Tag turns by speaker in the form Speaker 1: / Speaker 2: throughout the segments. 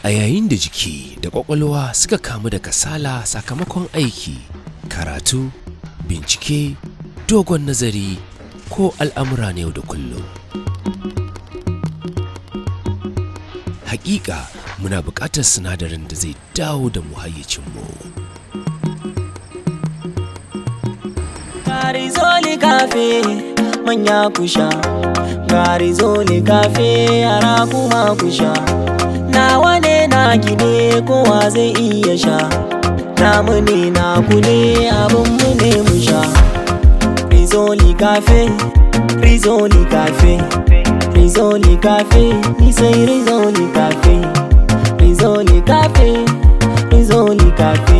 Speaker 1: A yayin da jiki da kwakwalwa suka kamu da kasala sakamakon aiki, karatu, bincike, dogon nazari ko al'amura na yau da kullum. Hakika muna buƙatar sinadarin da zai dawo da mu hayyacinmu.
Speaker 2: Garizoli Cafe, manya ku sha. Garizoli Cafe, yara kuma ku sha. Nawa ne, naki ne, kowa zai iya sha. Namu ne, naku ne, abin mu ne mu sha. Rizoli Cafe, Rizoli Cafe, Rizoli Cafe, ni sai Rizoli Cafe. Rizoli Cafe, Rizoli Cafe.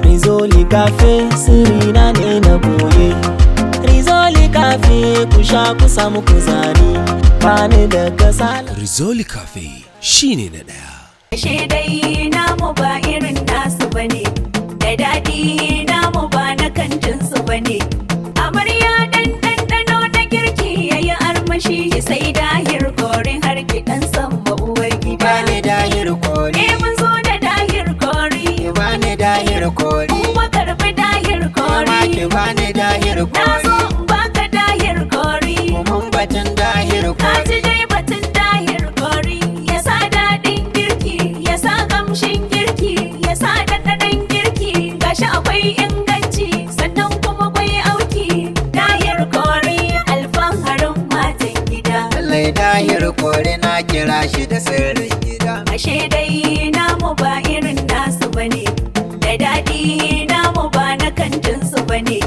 Speaker 2: Rizoli Cafe, sirina ne na boye. Rizoli Cafe, ku sha ku samu kuzari, bani da kasala.
Speaker 1: Rizoli Cafe shine na ɗaya.
Speaker 3: Ashe dai namu ba irin nasu bane, da daɗi namu ba na kantin su bane. Amarya dan ɗanɗano na girki yayi armashi, sai Dahir Curry har ki ɗan san uwar gida.
Speaker 4: Bani Dahir Curry.
Speaker 3: Eh, mun zo da Dahir Curry.
Speaker 4: Bani Dahir Curry.
Speaker 3: Kuma karɓi Dahir
Speaker 4: Ma ki
Speaker 3: Curry.
Speaker 4: bani Dahir
Speaker 3: Na
Speaker 4: Curry.
Speaker 3: zo in baka Dahir Curry.
Speaker 4: Mun batun Dahir
Speaker 3: Ka
Speaker 4: Curry.
Speaker 3: ji dai batun Dahir Curry, ya sa daɗin girki, ya sa kamshin girki, ya sa ɗanɗanon girki, gashi akwai inganci, sannan kuma akwai auki. Dahir Curry, alfaharin matan gida.
Speaker 4: Lallai Dahir Curry na kira shi da sirrin gida.
Speaker 3: Ashe dai namu ba irin nasu bane, da daɗi namu ba na kantin su bane.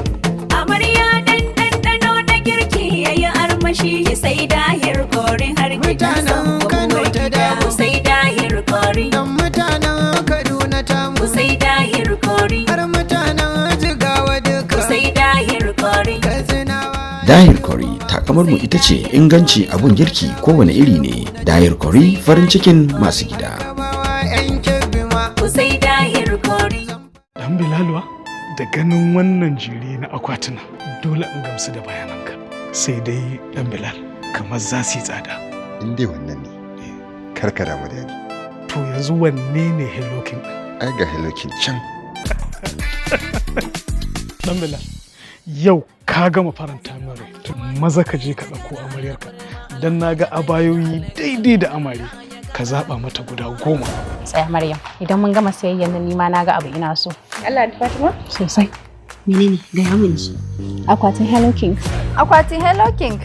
Speaker 3: Amarya dan ɗanɗano na girki yayi armashi, sai Dahir Curry har gidan
Speaker 4: Mutanen Kano ta damu.
Speaker 3: Sai Dahir Curry.
Speaker 4: Dan mutanen Kaduna tamu.
Speaker 3: Sai Dahir Curry.
Speaker 4: Har mutanen Jigawa duka.
Speaker 3: Sai Dahir Curry.
Speaker 4: Katsinawa.
Speaker 5: Dahir Curry, takamar mu ita ce inganci abun girki kowane iri ne. Dahir Curry, farin cikin masu gida.
Speaker 4: Gabawa 'yan Kebbi ma.
Speaker 3: Sai Dahir Curry.
Speaker 6: Dan Bilaluwa, da ganin wannan jere na akwatuna, dole in gamsu da bayananka. Sai dai Dan Bilal, kamar za su yi tsada.
Speaker 7: In dai wannan ne, kar ka damu da ni.
Speaker 6: To, yanzu wanne ne Hello King ɗin?
Speaker 7: Ai ga Hello King can.
Speaker 6: Dan Bilal, yau ka gama faranta min rai. To, maza ka je ka ɗauko amaryarka. Dan na ga abayoyi daidai da amare. Ka zaɓa mata guda 10.
Speaker 8: Tsaya Maryam, idan mun gama sayayyan nan, nima na ga abu ina so.
Speaker 9: Allah da Fatima?
Speaker 8: Sosai.
Speaker 10: Menene? Gaya mun shi.
Speaker 8: Akwatin Hello King.
Speaker 9: Akwatin Hello King,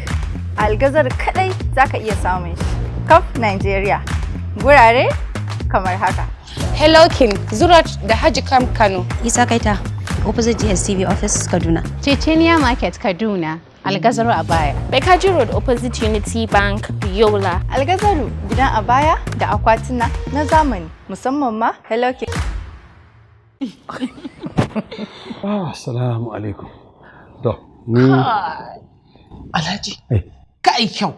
Speaker 9: Algazar kadai zaka iya samun shi. Kaf Nigeria. Gurare kamar haka.
Speaker 11: Hello King, Zurat da Haji Camp Kano.
Speaker 10: Isa Kaita, opposite GSTV office, Kaduna.
Speaker 8: Chechenia Market, Kaduna. Algazaru a baya.
Speaker 11: Bekaji Road, opposite Unity Bank, Yola.
Speaker 9: Algazaru, gidan abaya da akwatuna na zamani, musamman ma Hello King.
Speaker 12: Ah, assalamu alaikum. To, ni
Speaker 13: Alhaji, ka ai kyau.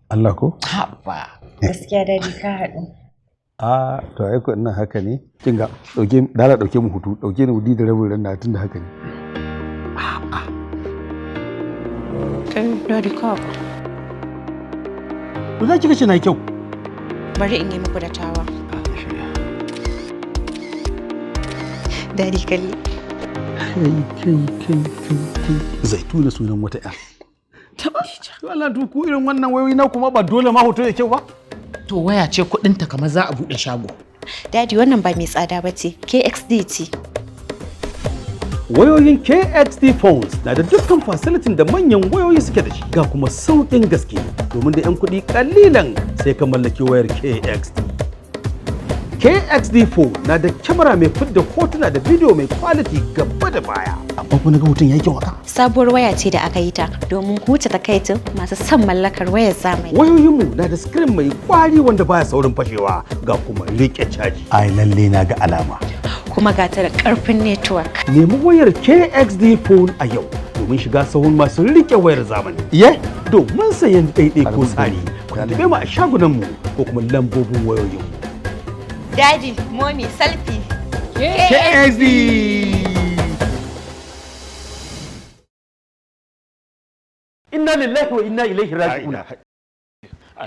Speaker 12: Allah ko?
Speaker 13: Haba.
Speaker 9: Gaskiya Daddy, ka haɗu.
Speaker 12: Ah, to ai ko ina haka ne. Kin ga, dauke dala, dauke mu hutu, dauke ni wudi da rabin ran na tunda haka ne.
Speaker 11: Kai, Daddy, ka.
Speaker 12: To, za ki ga shi na kyau.
Speaker 11: Bari in yi muku da tawa.
Speaker 10: Daddy, kalli.
Speaker 12: Kai kai kai kai kai. Zaituna sunan wata ƴa. Taba. Allah, to ku irin wannan wayoyi na kuma ba dole ma hoto ya kyau ba.
Speaker 13: To, waya ce kuɗinta kamar za a buɗe shago.
Speaker 10: Daddy, wannan ba mai tsada ba ce, KXD ce.
Speaker 12: Wayoyin KXD phones na da dukkan facility da manyan wayoyi suke da shi, ga kuma sauƙin gaske, domin da 'yan kuɗi ƙalilan sai ka mallaki wayar KXD. KXD4 na da kyamara mai fidda hotuna da bidiyo mai quality gaba da baya. Amma kuma ga hoton yayi kyau haka.
Speaker 10: Sabuwar waya ce da aka yi ta domin huce takaicin masu son mallakar wayar zamani.
Speaker 12: Wayoyinmu na da screen mai kwari wanda baya saurin fashewa, ga kuma riƙe caji. Ai lalle na ga alama.
Speaker 10: Kuma ga ta da ƙarfin network.
Speaker 12: Nemi wayar KXD phone a yau domin shiga sahun masu riƙe wayar zamani. Iye, domin sayan ɗaiɗai ko tsari, ku tuntuɓe mu a shagunanmu ko kuma lambobin wayoyinmu.
Speaker 9: Daddy, Mommy, selfie.
Speaker 12: KXD! Inna lillahi wa inna ilaihi raji'un.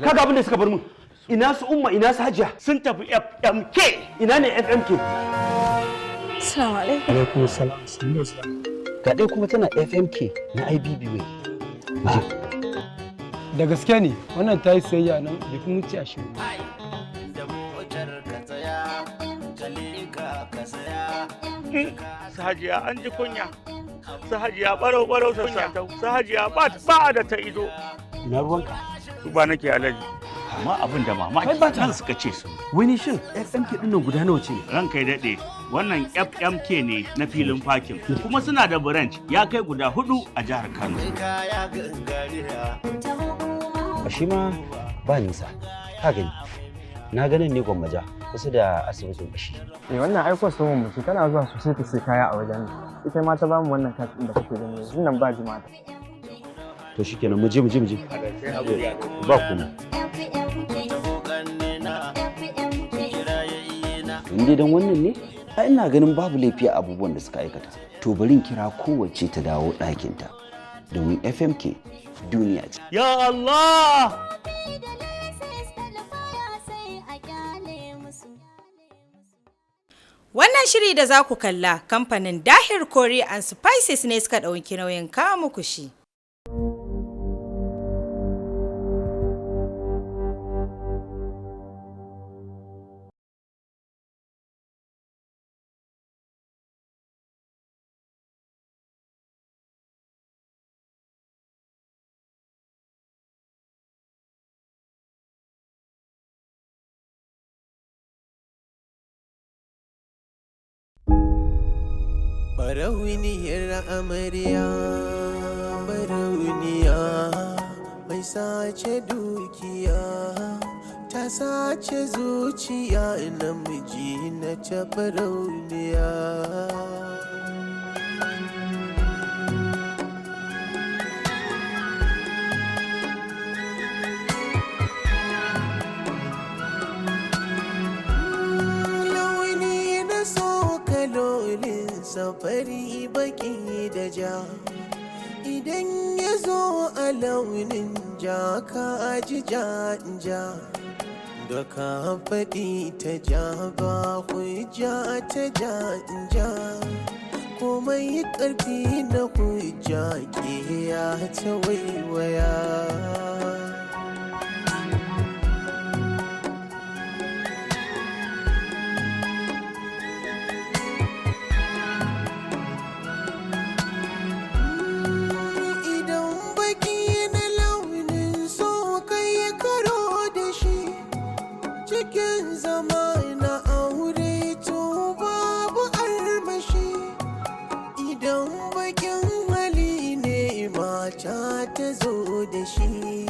Speaker 12: Kaga abin da suka bar mun. Ina su Umma, ina su Hajiya?
Speaker 14: Sun tafi FMK.
Speaker 12: Ina ne FMK?
Speaker 9: Assalamu alaikum.
Speaker 6: Alaikum salam. Sannu da.
Speaker 15: Ga ɗaya kuma tana FMK na IBB way.
Speaker 16: Da gaske ne wannan ta yi sayayya nan bai fi minti 20.
Speaker 14: Su Hajiya an ji kunya. Su Hajiya barau barau sassatau. Su Hajiya ba ba da ta ido.
Speaker 12: Ina ruwanka?
Speaker 14: Ba nake, Alhaji. Amma abin da mamaki nan suka ce su.
Speaker 12: Wani shin FMK ɗin nan guda nawa ce?
Speaker 14: Ranka ya daɗe, wannan FMK ne na filin fakin, kuma suna da branch ya kai guda hudu a jihar Kano.
Speaker 15: A shi ma ba nisa. Ka gani. Na ganin ne Gwammaja kusa da asibitin Bashi.
Speaker 17: Eh, wannan ai kwastomin mu ce, tana zuwa sosai ta sai kaya a wajen. Ita ma ta bamu wannan katin da kake gani yanzu nan ba jima'a.
Speaker 15: To shikenan, mu je, mu je, mu je. Ba kuma. In dai dan wannan ne, ai ina ganin babu laifi a abubuwan da suka aikata. To bari in kira kowace ta dawo ɗakinta. Domin FMK duniya ce.
Speaker 14: Ya Allah!
Speaker 18: Wannan shiri da za ku kalla, kamfanin Dahir Curry and Spices ne suka ɗauki nauyin kawo muku shi.
Speaker 19: Barauniyar amarya, barauniya mai sace dukiya, ta sace zuciya namiji na ta barauniya. Launi na so kalolin safari baki da ja, idan ya zo a launin ja ka ji ja ja, da ka faɗi ta ja ba hujja ta ja ja, komai ƙarfi na hujja ke ya ta waiwaya. Idan baki na launin so kai karo da shi cikin zama na aure, to babu armashi. Idan bakin hali ne mata ta zo da shi,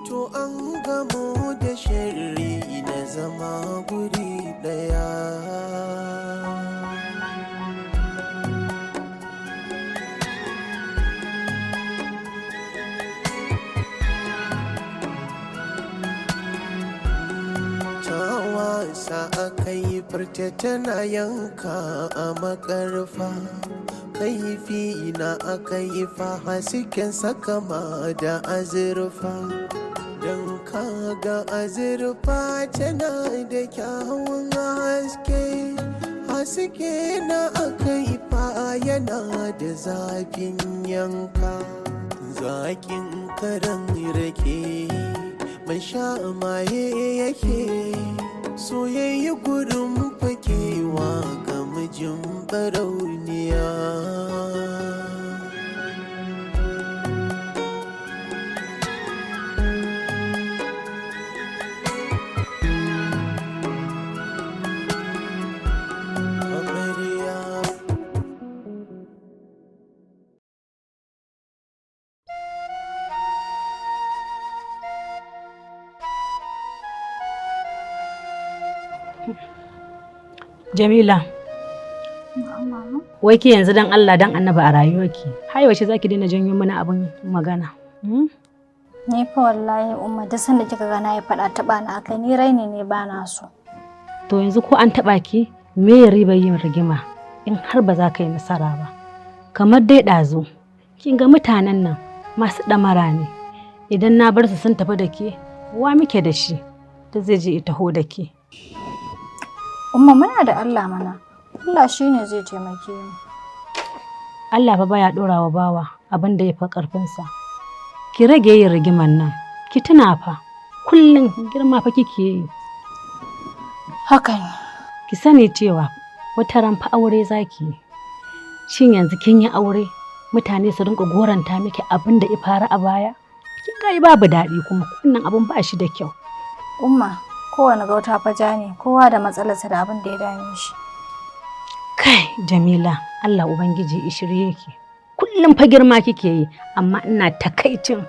Speaker 19: to an gamo da sharri na zama guri daya. Ta wasa aka yi furta tana yanka a makarfa, kaifi na aka yi fa hasken sakama da azurfa, don kaga azurfa tana da kyawun haske, haske na aka yi fa yana da zafin yanka, zakin karan rake mai sha maye yake soyayya gurin fakewa ga mijin barauniya. Amarya.
Speaker 20: Jamila, wai ke yanzu dan Allah dan Annabi a rayuwarki, har yaushe zaki daina janyo mana abin magana? Hmm?
Speaker 21: Ni fa wallahi Umma, duk sanda kika ga na yi faɗa, taɓa na akai, ni raini ne ba na so.
Speaker 20: To yanzu ko an taɓa ki, me ya riba yin rigima in har ba za ka yi nasara ba? Kamar dai ɗazu, kin ga mutanen nan masu ɗamara ne. Idan na bar su sun tafi da ke, wa muke da shi? da zai je ya taho da ke?
Speaker 21: Umma muna da Allah mana. Allah shine zai taimake mu.
Speaker 20: Allah fa baya ɗora wa bawa abin da ya fi ƙarfinsa. Ki rage yin rigiman nan, ki tuna fa kullum girma fa kike yi.
Speaker 21: Haka ne.
Speaker 20: Ki sani cewa wata ran fa aure zaki yi. Shin yanzu kin yi aure mutane su rinka goranta miki abin da ya faru a baya? Kin ga babu daɗi kuma wannan abin ba shi da kyau.
Speaker 21: Umma, kowane gauta fa ja ne, kowa da matsalarsa da abin da ya dame shi.
Speaker 20: Kai Jamila, Allah Ubangiji ya shirye ki. Kullum fa girma kike yi, amma ina takaicin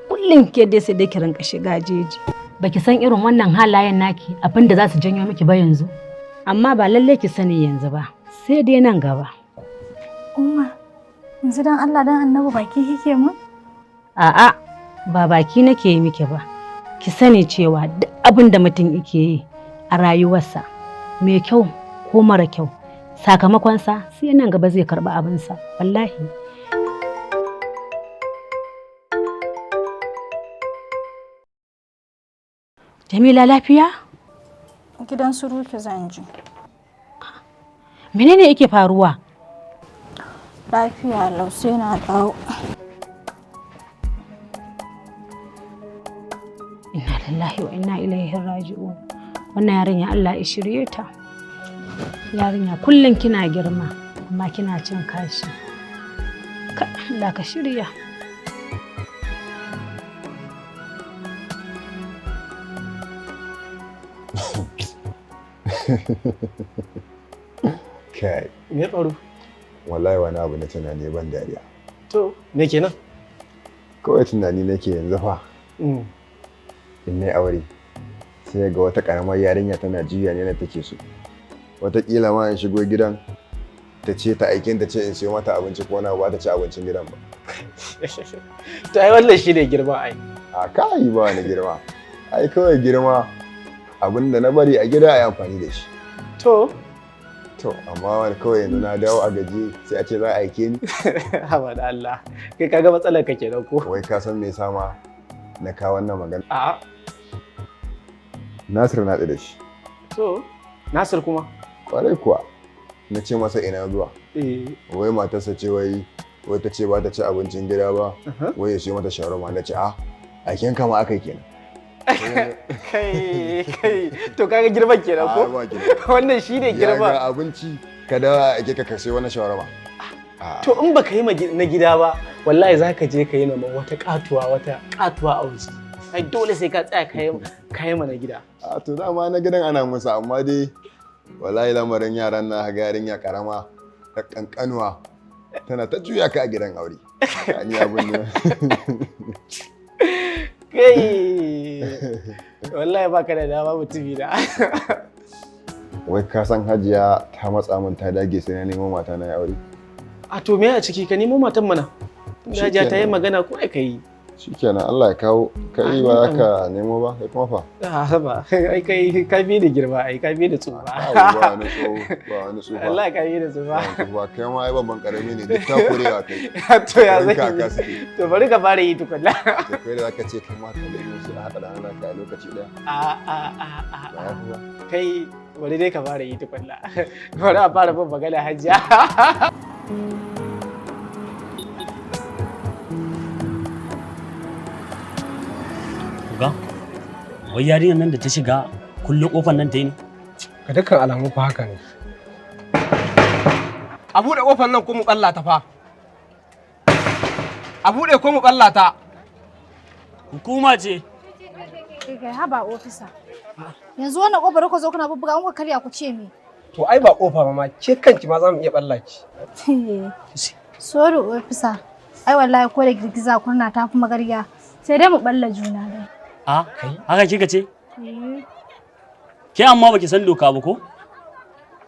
Speaker 20: kullum ke dai sai dai ki rinka shiga jeji. Baki san irin wannan halayen naki abin da za su janyo miki ba yanzu. Amma ba lallai ki sani yanzu ba, sai dai nan gaba.
Speaker 21: Umma, yanzu dan Allah dan Annabi baki kike mun?
Speaker 20: A'a, ba baki nake yi miki ba. Ki sani cewa duk abin da mutum yake yi a rayuwarsa, mai kyau ko mara kyau, sakamakonsa sai nan gaba zai karɓi abinsa, wallahi. Jamila lafiya?
Speaker 21: Gidan su Ruki zan je.
Speaker 20: Menene yake faruwa?
Speaker 21: Lafiya lau sai na dawo.
Speaker 20: Inna lillahi wa inna ilaihi raji'un. Wannan yarinya Allah ya shirye ta. Yarinya kullum kina girma amma kina cin kashi. Ka Allah ka shirya.
Speaker 7: Kai.
Speaker 16: Me faru?
Speaker 7: Wallahi wani abu na tunani ban dariya.
Speaker 16: To, me kenan?
Speaker 7: Kawai tunani nake yanzu fa. In nayi aure sai ga wata karamar yarinya tana juya ne na take so. Wataƙila ma in shigo gidan ta ce ta aikin ta ce in siyo mata abinci ko na ba ta ci abincin gidan ba.
Speaker 16: To ai wannan shi ne girma ai.
Speaker 7: A kai ba wani girma. Ai kawai girma abin da na bari a gida a yi amfani da shi.
Speaker 16: To.
Speaker 7: To amma wani kawai yanzu na dawo a gaji sai a ce za a aike ni.
Speaker 16: Haba da Allah. Kai kaga matsalar ka kenan ko?
Speaker 7: Wai ka san me yasa ma na kawo wannan magana?
Speaker 16: A'a.
Speaker 7: Nasir na tsaye da shi.
Speaker 16: To, Nasir kuma?
Speaker 7: Kwarai kuwa. Na ce masa ina zuwa.
Speaker 16: Eh.
Speaker 7: Wai matarsa ce wai wai ta ce ba ta ci abincin gida ba. Wai ya siyo mata shawarma na ce a aiken kama aka yi kenan.
Speaker 16: Kai kai to kaga girman kenan ko? Wannan shine girma.
Speaker 7: Ya ga abinci ka da ake ka kashe wani shawarma.
Speaker 16: To in baka yi na gida ba wallahi zaka je ka yi na wata katuwa wata katuwa a waje. Ai dole sai ka tsaya ka yi mana gida.
Speaker 7: A to dama na gidan ana musu amma dai wallahi lamarin yaran na ga yarinya karama da kankanuwa tana ta juya ka a gidan aure. Ni abun ne.
Speaker 16: Kai wallahi baka da dama mutumi da.
Speaker 7: Wai ka san Hajiya ta matsa min ta dage sai na nemo mata na aure.
Speaker 16: A to me a ciki ka nemo matan mana? Hajiya ta yi magana ko ai kai.
Speaker 7: Shikenan Allah ya kawo kai ba za ka nemo ba kai kuma fa.
Speaker 16: A ba ai kai ka bi da girma ai ka bi da tsufa.
Speaker 7: Ba wani tsoho ba wani tsufa.
Speaker 16: Allah ka bi da tsufa.
Speaker 7: Ba kai ma ai babban karami ne duk takurewa kai.
Speaker 16: To ya zai. To bari ka fara yi tukunna.
Speaker 7: To kai da zaka ce kai ma ka nemo sai a haɗa da hannun ka a lokaci ɗaya.
Speaker 16: A. Kai bari dai ka fara yi tukunna. Bari a fara bin magana Hajiya.
Speaker 2: Ga, wai yarinyar nan da ta shiga kullum kofar nan ta yi ne?
Speaker 17: Ga dukkan alamu fa haka ne. A buɗe kofar nan ko mu ɓalla ta fa. A buɗe ko mu ɓalla ta.
Speaker 2: Hukuma ce.
Speaker 21: Kai haba ofisa. Yanzu wannan kofar ku zo kuna bubbuga an ku karya ku ce me?
Speaker 17: To ai ba kofa ba ma ke kanki ma za mu iya ɓalla ki.
Speaker 21: Sorry ofisa. Ai wallahi ko da girgiza kuna ta fi magarya. Sai dai mu balla juna dai.
Speaker 2: A, haka kika ce? Ke amma baki san doka ba ko?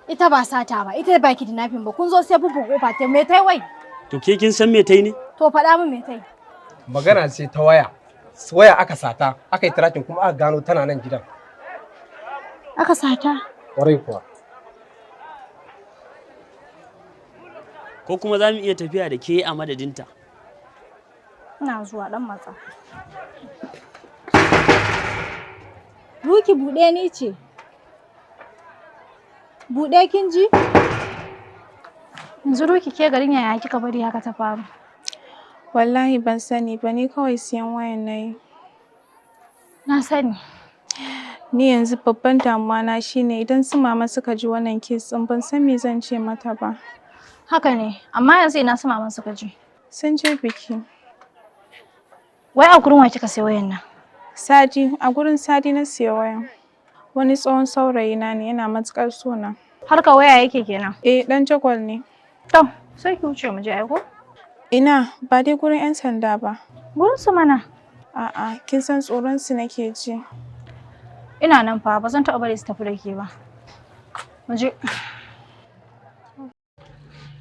Speaker 21: Ita ba sata ba, ita ba kidnapping ba. Kun zo sai bubu kofa ta me tai wai?
Speaker 2: To ke kin san me tai ne?
Speaker 21: To faɗa min me tai.
Speaker 17: Magana ce ta waya. Waya aka sata, aka yi tracking kuma aka gano tana nan gidan.
Speaker 21: Aka sata?
Speaker 17: Kwarai kuwa.
Speaker 2: Ko kuma za mu iya tafiya da ke a madadinta?
Speaker 21: Ina zuwa dan matsa. Ruki buɗe ni ce. Buɗe kin ji?
Speaker 8: Yanzu Ruki ke garin yaya kika bari haka ta faru?
Speaker 1: Wallahi ban sani ba, ni kawai siyan wayan na yi.
Speaker 8: Na sani.
Speaker 1: Ni yanzu babban damuwa na shine idan su mama suka ji wannan kes ɗin ban san me zan ce mata ba.
Speaker 8: Haka ne, amma yanzu ina su maman suka je.
Speaker 1: Sun je biki.
Speaker 8: Wai a gurin wa kika sai wayan nan?
Speaker 1: Sadi, a gurin Sadi na siya wayan. Wani tsohon saurayi na ne yana matuƙar so na.
Speaker 8: Harka waya yake kenan?
Speaker 1: Eh, ɗan jagwal ne.
Speaker 8: To, sai ki wuce mu je ai ko?
Speaker 1: Ina, ba dai gurin 'yan sanda ba.
Speaker 8: Gurin su mana.
Speaker 1: A'a, kin san tsoron su nake ji.
Speaker 8: Ina nan fa, ba zan taɓa bari su tafi da ke ba. Mu je.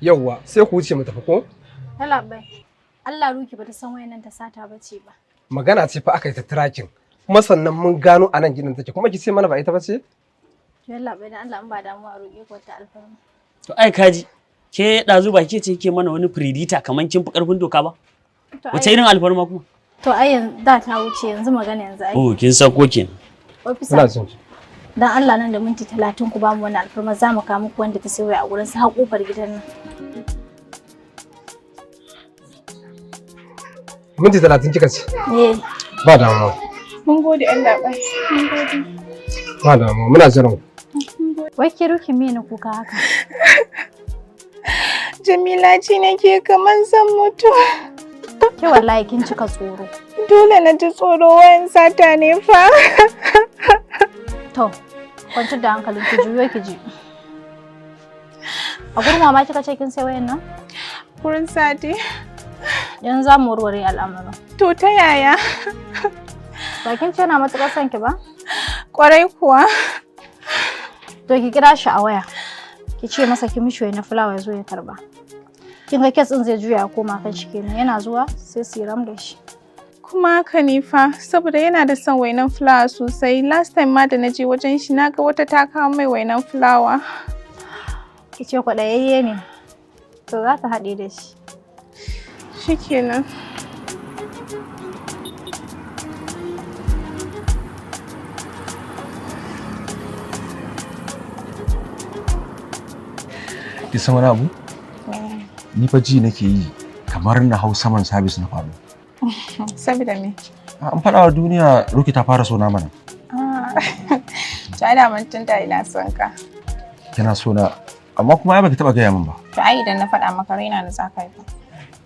Speaker 22: Yawwa, sai ku wuce mu tafi ko?
Speaker 21: Yalla bai. Allah Ruki bata san wayan nan ta sata bace ba.
Speaker 22: Magana ce fa aka yi ta tracking. Kuma sannan mun gano a nan gidan take kuma ki ce mana ba ita ba ce?
Speaker 21: Yalla bai dan Allah in ba damuwa a roƙe ku wata alfarma.
Speaker 2: To ai kaji, ke ɗazu ba ke ce ke mana wani predator kaman kin fi ƙarfin doka ba?
Speaker 21: To
Speaker 2: Wace irin alfarma kuma?
Speaker 21: To ai yanzu da ta wuce, yanzu magana yanzu ai.
Speaker 2: Oh, kin sako kenan.
Speaker 21: Officer. Dan Allah nan da minti 30 ku bamu wani alfarma, za mu kawo muku wanda ta sai waya a gurin su har kofar gidan nan.
Speaker 22: Minti 30 kika ce?
Speaker 21: Eh.
Speaker 22: Ba damuwa.
Speaker 1: Mun gode Allah bai. Mun gode.
Speaker 22: Ba damuwa, muna jiran ku.
Speaker 21: Wai ke Ruki me na kuka haka?
Speaker 1: Jamila, ji nake kaman zan mutu.
Speaker 21: Ke wallahi kin cika tsoro.
Speaker 1: Dole na ji tsoro, wayan sata ne fa.
Speaker 21: To, kwantar da hankalin ki, juyo ki ji. A gurin mama kika ce kin sai wayan nan?
Speaker 1: Gurin Sadi.
Speaker 21: Yanzu za mu warware al'amarin.
Speaker 1: To ta yaya?
Speaker 21: Ba kin ce yana matuƙar son ki ba?
Speaker 1: Kwarai kuwa.
Speaker 21: To ki kira shi a waya. Ki ce masa ki mishi na fulawa ya zo ya karba. Kin ga kes ɗin zai juya ya koma kan shi kenan, yana zuwa sai su yi ram da shi.
Speaker 1: Kuma haka ne fa, saboda yana da son wainan fulawa sosai. Last time ma da na je wajen shi na ga wata ta kawo mai wainan fulawa.
Speaker 21: Ki ce kwaɗayayye ne. To za ta haɗe da shi.
Speaker 1: Shikenan.
Speaker 23: Ki san wani abu? Ni fa ji nake yi kamar na hau saman sabis na faɗo.
Speaker 1: Saboda me?
Speaker 23: An faɗa wa duniya Ruki ta fara sona mana.
Speaker 1: To ai daman tun da ina son ka.
Speaker 23: Kina sona amma kuma ai baki taɓa gaya min ba.
Speaker 1: To ai idan na faɗa maka raina na za ka yi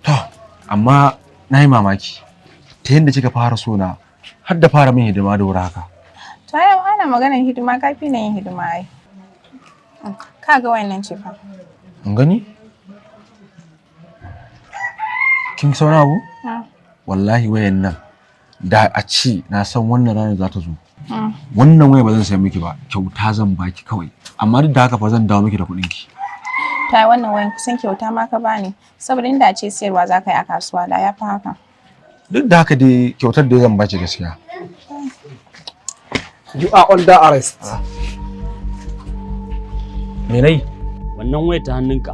Speaker 1: fa.
Speaker 23: Amma na yi mamaki ta yadda kika fara sona har da fara min hidima da wuri haka.
Speaker 1: To ai ana maganar hidima, ka fi na yin hidima ai. Ka ga wayannan ce fa.
Speaker 23: In gani? Kin san wani abu? Wallahi wayan nan da a ce na san wannan ranar za ta zo. Wannan waya ba zan saya miki ba, kyauta zan baki kawai. Amma duk da haka fa zan dawo miki da kuɗin ki.
Speaker 1: Ta yi wannan wayan kusan kyauta ma ka bani, saboda inda a ce siyarwa za ka yi a kasuwa da ya fi haka.
Speaker 23: Duk da haka dai kyautar da zan baki gaskiya.
Speaker 22: You are under arrest.
Speaker 23: Me nayi?
Speaker 2: Wannan wayar ta hannunka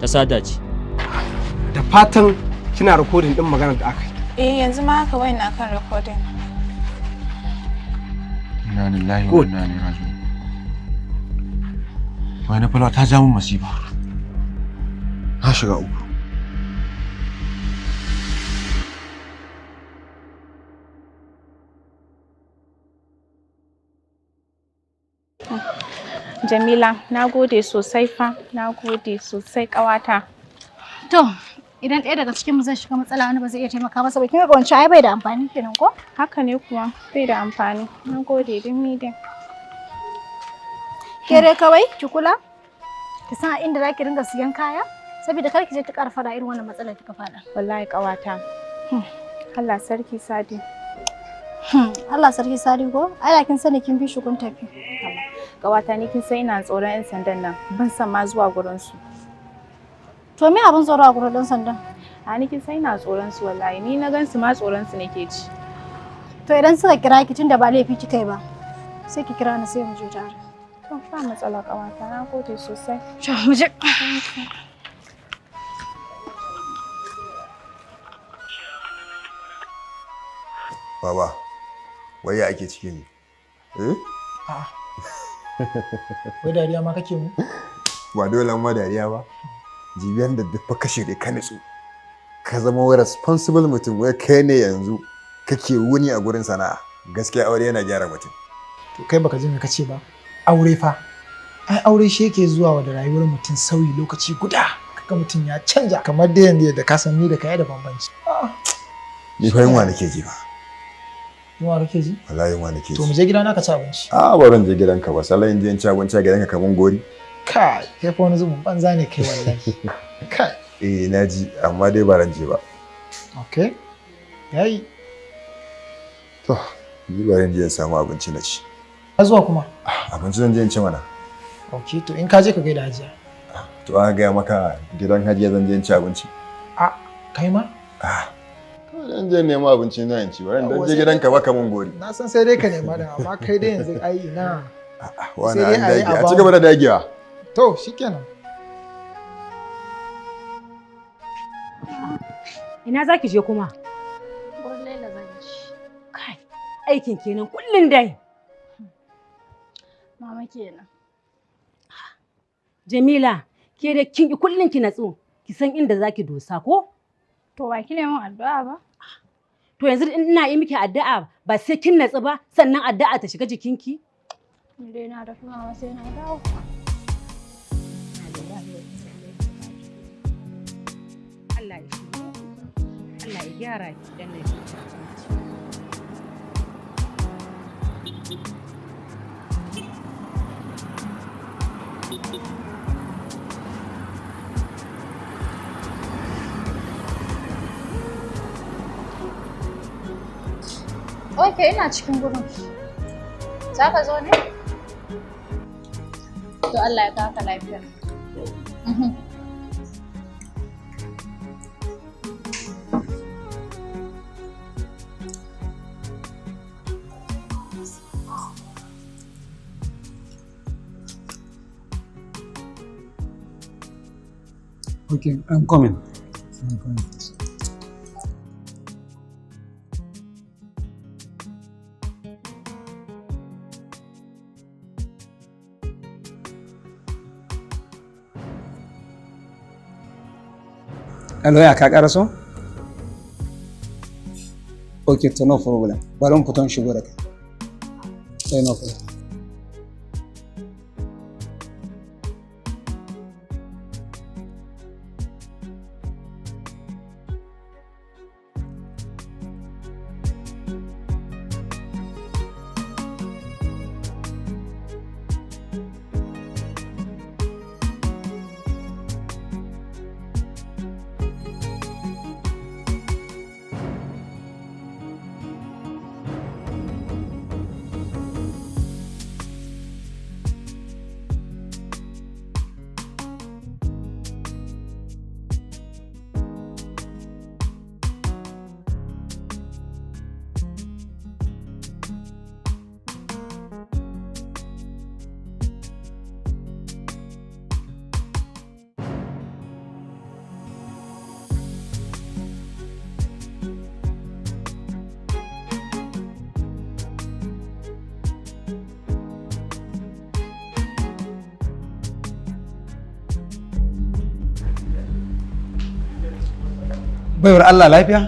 Speaker 2: ta sata ce.
Speaker 22: Da fatan kina recording din maganar da aka yi.
Speaker 1: Eh, yanzu ma haka wayan na kan recording.
Speaker 23: Inna lillahi wa inna ilaihi raji'un. Wai na fulawa ta ja min masifa. Na shiga uku.
Speaker 1: Jamila, na gode sosai fa, na gode sosai ƙawata.
Speaker 21: To, idan ɗaya daga cikinmu zai shiga matsala wani ba zai iya taimaka masa ba, kin ga wancan ai bai da amfani kenan ko?
Speaker 1: Haka ne kuwa, bai da amfani. Na gode din ni dai.
Speaker 21: Ke dai kawai ki kula, ki san a inda za ki ringa siyan kaya, saboda kar ki je ki ƙara faɗa irin wannan matsalar kika faɗa.
Speaker 1: Wallahi ƙawata. Allah sarki Sadi.
Speaker 21: Allah sarki Sadi ko? Ai da kin sani kin bi shi kun tafi.
Speaker 1: Ƙawata, ni kin san ina tsoron 'yan sandan nan, ban san ma zuwa gurin su.
Speaker 21: To me abin tsoro a gurin ɗan sandan?
Speaker 1: A ni kin san ina tsoron su wallahi, ni na gan su ma tsoron su nake ji.
Speaker 21: To idan suka kira ki, tunda ba laifi kika yi ba, sai ki kira ni sai mu je tare.
Speaker 1: To ba matsala ƙawata, na gode sosai.
Speaker 21: To mu je.
Speaker 7: Baba, wai ya ake ciki ne? Eh?
Speaker 3: A'a. Wai dariya ma kake mu?
Speaker 7: Ba dole ma dariya ba. Jibiyan da duk fa ka shirye ka nutsu. Ka zama wai responsible mutum, wai kai ne yanzu kake wuni a gurin sana'a. Gaskiya aure yana gyara mutum.
Speaker 3: To kai baka ji me kace ba. Aure fa. Ai aure shi yake zuwa wa da rayuwar mutum sauyi lokaci guda. Kaga mutum ya canja kamar da yanzu yadda ka san ni da kai da bambanci. A'a.
Speaker 7: Ni fa yunwa nake ji ba.
Speaker 3: Yunwa kake ji?
Speaker 7: Wallahi yunwa nake ji.
Speaker 3: To mu je gidana ka ci abinci.
Speaker 7: A ba zan je gidanka ba, sallah in je in ci abinci a gidanka kaman gori.
Speaker 3: Kai, kai fa wani zubin banza ne kai wallahi. Kai.
Speaker 7: Eh na ji, amma dai ba ran je ba.
Speaker 3: Okay. Yayi.
Speaker 7: To, ni ba ran je in samu abinci na ci.
Speaker 3: Har zuwa kuma.
Speaker 7: Abinci zan je in ci mana.
Speaker 3: Okay, to in ka je ka gaida Hajiya.
Speaker 7: To an gaya maka gidan Hajiya zan je in ci abinci.
Speaker 3: A, kai ma?
Speaker 7: Zan je nemo abinci na in ci, ba ran je gidanka ba kaman gori.
Speaker 3: Na san sai dai ka nema da, amma kai dai yanzu ai ina.
Speaker 7: Wani
Speaker 3: Sai dai
Speaker 7: an
Speaker 3: a yi
Speaker 7: dage,
Speaker 3: a
Speaker 7: a ci gaba da dagewa.
Speaker 3: To, shikenan.
Speaker 20: Ina za ki je kuma?
Speaker 21: Gurin Laila zan ci.
Speaker 20: Kai, aikin kenan kullun dai.
Speaker 21: Mama kenan.
Speaker 20: Jamila, ke da kin ki kullun ki natsu, ki san inda za ki dosa ko?
Speaker 21: To ba ki neman addu'a ba?
Speaker 20: To yanzu in ina yi miki addu'a ba sai kin natsu ba, sannan addu'a ta shiga jikinki?
Speaker 21: Ni dai na tafi mama sai na dawo.
Speaker 20: Allah ya shirye ki. Allah ya gyara ki dan na
Speaker 21: Ok, ina cikin gurin. Za ka zo ne? To Allah ya kawo ka lafiya. Mhm.
Speaker 4: Okay, I'm coming. I'm coming. Hello, ya ka ƙaraso? Okay, to no problem. Bari mu fito in shigo da kai. Sai no problem. Baiwar Allah, lafiya?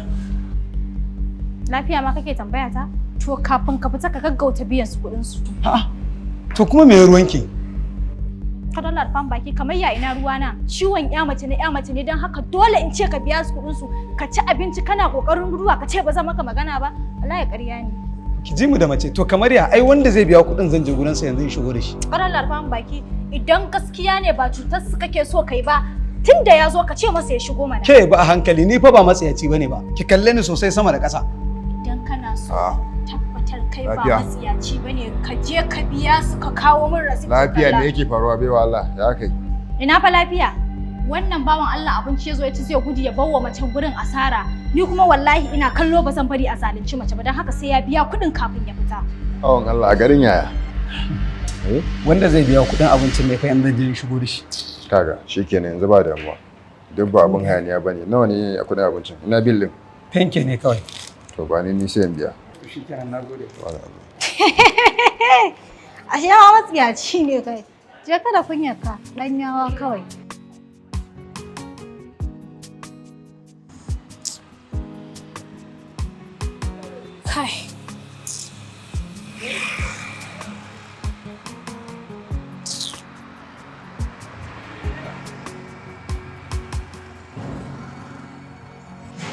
Speaker 21: Lafiya ma kake tambaya ta? To kafin ka fita ka gaggauta biyan su kuɗin su.
Speaker 4: To kuma me ruwanki?
Speaker 21: Ka dalla rufan baki, kamar ya ina ruwana. Ciwon ya mace ne, ya mace ne, don haka dole in ce ka biya su kuɗin su. Ka ci abinci kana kokarin guduwa ka ce ba zan maka magana ba. Wallahi ƙarya ne.
Speaker 4: Ki ji mu da mace, to kamar ya ai wanda zai biya kuɗin zan je gurinsa yanzu in shigo da shi.
Speaker 21: Ka dalla rufan baki, idan gaskiya ne ba cutar su kake so kai ba, tunda ya zo ka ce masa ya shigo mana.
Speaker 4: Ke ba a hankali, ni fa ba matsayaci bane ba. Ki kalle ni sosai sama da ƙasa.
Speaker 21: Idan kana so tabbatar kai ba
Speaker 7: Lafiya.
Speaker 21: matsiyaci bane, ka je ka biya su ka kawo min receipt.
Speaker 7: Lafiya, me yake faruwa baiwa Allah? Ya kai.
Speaker 21: Ina fa lafiya? Wannan bawan Allah abinci ya zo ya ci zai gudu ya bawa macen gurin asara. Ni kuma wallahi ina kallo ba zan bari a zalunci mace ba, don haka sai ya biya kuɗin kafin ya fita.
Speaker 7: Awon Allah, a garin yaya?
Speaker 4: Wanda zai biya kuɗin abincin ne fa yanzu zan je in shigo da shi.
Speaker 7: Kaga, shikenan yanzu ba damuwa. Duk ba abin hayaniya bane. Nawa ne a kuɗin abincin? Ina bil din?
Speaker 4: Fenke ne kawai.
Speaker 7: To ba ni, ni sai in biya.
Speaker 4: To shikenan, nagode.
Speaker 7: Wala Allah.
Speaker 8: Ashe ma matsiyaci ne kai. Je ka da kunyarka, ɗan yawa kawai.
Speaker 1: Kai.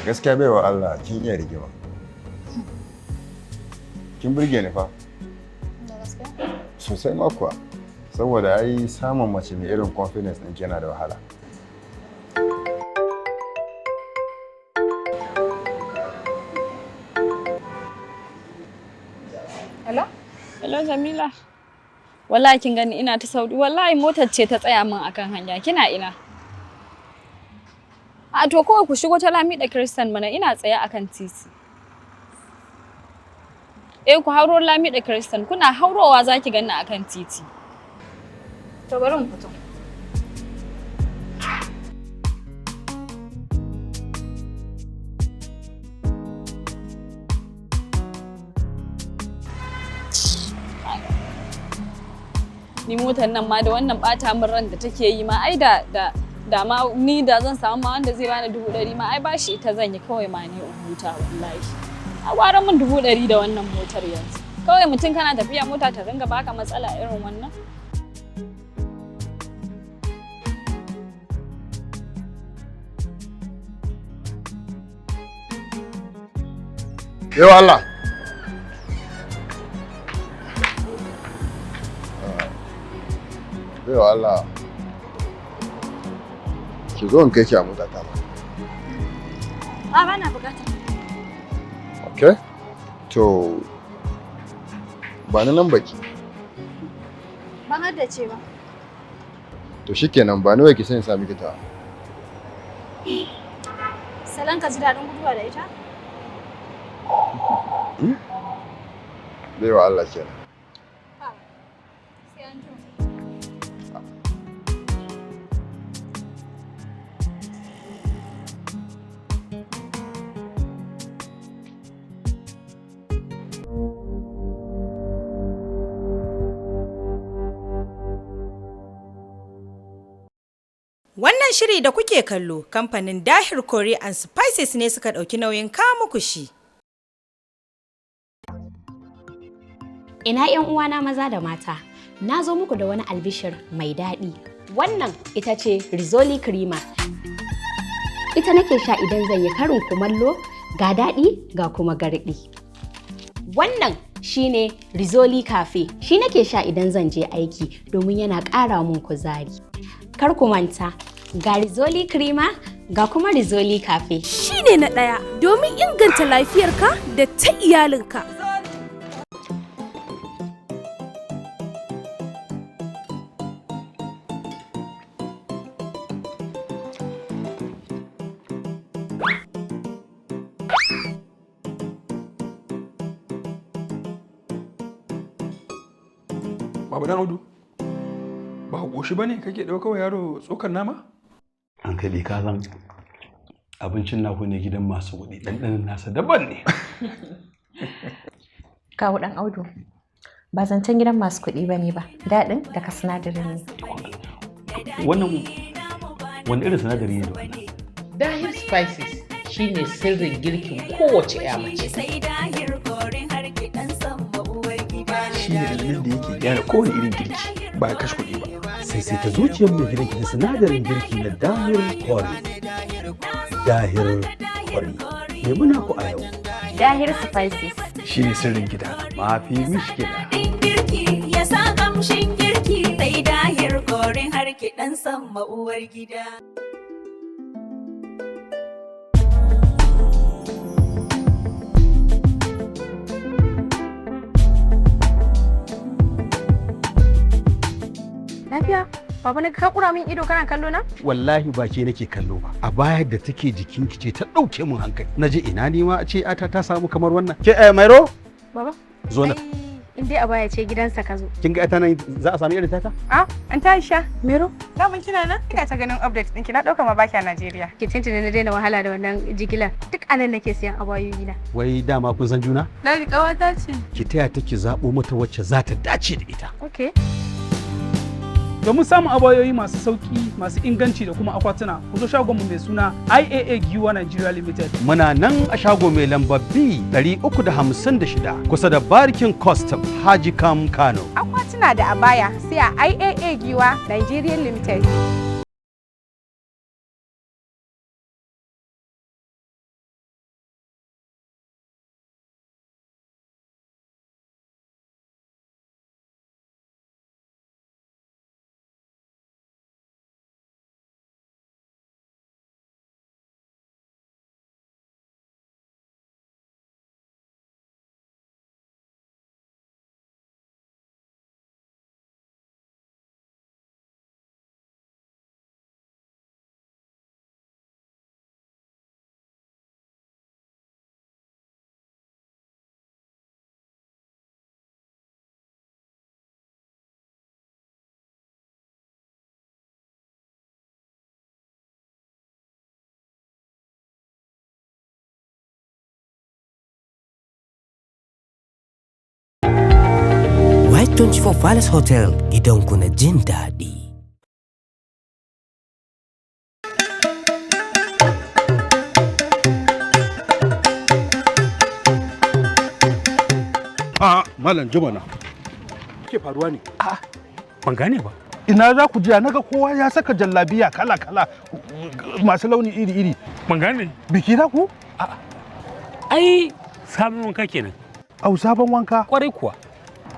Speaker 7: Gaskiya baiwa Allah, kin iya rigima. Kin burge ni fa. Sosai ma kuwa. Saboda ai samun mace mai irin confidence ɗinki yana da wahala.
Speaker 1: Hello?
Speaker 5: Hello Jamila. Wallahi kin gani ina ta sauri. Wallahi motar ce ta tsaya min akan hanya. Kina ina? A to kawai ku shigo ta Lamida Christian mana, ina tsaye akan titi. Eh, ku hauro Lamida Christian, kuna haurowa zaki ganni akan titi.
Speaker 1: To bari mu fito.
Speaker 5: Ni motar nan ma da wannan bata min ran da take yi ma, ai da da da ma ni da zan samu ma wanda zai bani 100,000 ma, ai bashi ita zan yi kawai ma ni in huta wallahi. A gwara min 100,000 da wannan motar yanzu. Kawai mutum kana tafiya mota ta ringa baka matsala irin wannan.
Speaker 7: Yau Allah. Yau Allah. Ki zo in kai ki a mota ta ba.
Speaker 8: A ba na bukata.
Speaker 7: Okay. To ba ni nan baki.
Speaker 8: Ban haddace ba.
Speaker 7: To shikenan, ba ni wai ki sai in sa miki ta.
Speaker 8: Salon ka ji daɗin guduwa da ita?
Speaker 7: Baiwa Allah kenan.
Speaker 8: Sai an jima.
Speaker 18: Wannan shiri da kuke kallo, kamfanin Dahir Curry and Spices ne suka ɗauki nauyin kawo muku shi.
Speaker 10: Ina 'yan uwana maza da mata, na zo muku da wani albishir mai daɗi. Wannan ita ce Rizoli Creamer. Ita nake sha idan zan yi karin kumallo, ga daɗi ga kuma garɗi. Wannan shine Rizoli Cafe, shi nake sha idan zan je aiki domin yana ƙara mun kuzari. Kar ku manta, ga Rizoli Creamer ga kuma Rizoli Cafe.
Speaker 11: Shine na ɗaya domin inganta lafiyarka da ta iyalinka.
Speaker 13: Baba Dan Audu, ba ka ƙoshi ba ne kake ɗaukar wa yaro tsokar nama?
Speaker 12: Hankali, ka san abincin naku ne gidan masu kuɗi, ɗanɗanon nasa daban ne.
Speaker 10: Kawu ɗan Audu, ba zancen gidan masu kuɗi ba ne ba, daɗin daga sinadarin ne.
Speaker 12: Wannan wani irin sinadari ne da wannan?
Speaker 24: Dahir Spices shine sirrin girkin kowace 'ya mace.
Speaker 13: Shi ne dalilin da yake gyara kowane irin girki ba ya kashe kuɗi ba.
Speaker 12: Sai sai ta zuciyar mai gidanki da sinadarin girki na Dahir Curry. Dahir Curry. Nemi naku a yau.
Speaker 10: Dahir Spices.
Speaker 13: Shi ne sirrin gida.
Speaker 12: Mafi mishkila.
Speaker 25: Girki ya sa kamshin girki sai Dahir korin har kiɗan sama uwar gida.
Speaker 1: Lafiya? Baba, na ka kura min ido kana kallo na?
Speaker 12: Wallahi ba ke nake kallo ba. A bayar da take jikinki ce ta ɗauke min hankali. Na je ina nima a ce ata ta samu kamar wannan. Ke eh Mairo?
Speaker 1: Baba?
Speaker 12: Zo nan.
Speaker 6: In dai a baya ce gidansa ka zo.
Speaker 12: Kin ga ita nan za a sami irin tata?
Speaker 1: Ah, an ta Aisha, Mero, daman kina nan? Ina ta ganin update ɗinki, na ɗauka ma baki a Najeriya.
Speaker 6: Ki tuntuni na daina wahala da wannan jigilar. Duk anan nake siyan abayoyi na.
Speaker 12: Wai dama kun san juna?
Speaker 1: Ladi ƙawata ce.
Speaker 12: Ki taya ta ki zaɓo mata wacce za ta dace da ita.
Speaker 6: Okay.
Speaker 9: Domin samun abayoyi masu sauki, masu inganci da kuma akwatuna, ku zo shagonmu mai suna IAA Giwa Nigeria Limited.
Speaker 12: Muna nan a shago mai lamba B 356 kusa da Barkin Custom Haji Kam Kano.
Speaker 1: Akwatuna da abaya sai a IAA Giwa Nigeria Limited.
Speaker 14: White 24 Palace Hotel gidanku na jin daɗi.
Speaker 12: A Malam Jumana. Ke faruwa ne?
Speaker 2: A ban gane ba.
Speaker 12: Ina za ku jiya naga kowa ya saka jallabiya kala kala masu launi iri iri.
Speaker 2: Ban gane.
Speaker 12: Biki za ku?
Speaker 2: Ai sabon wanka kenan.
Speaker 12: Au sabon wanka?
Speaker 2: Kwarai kuwa.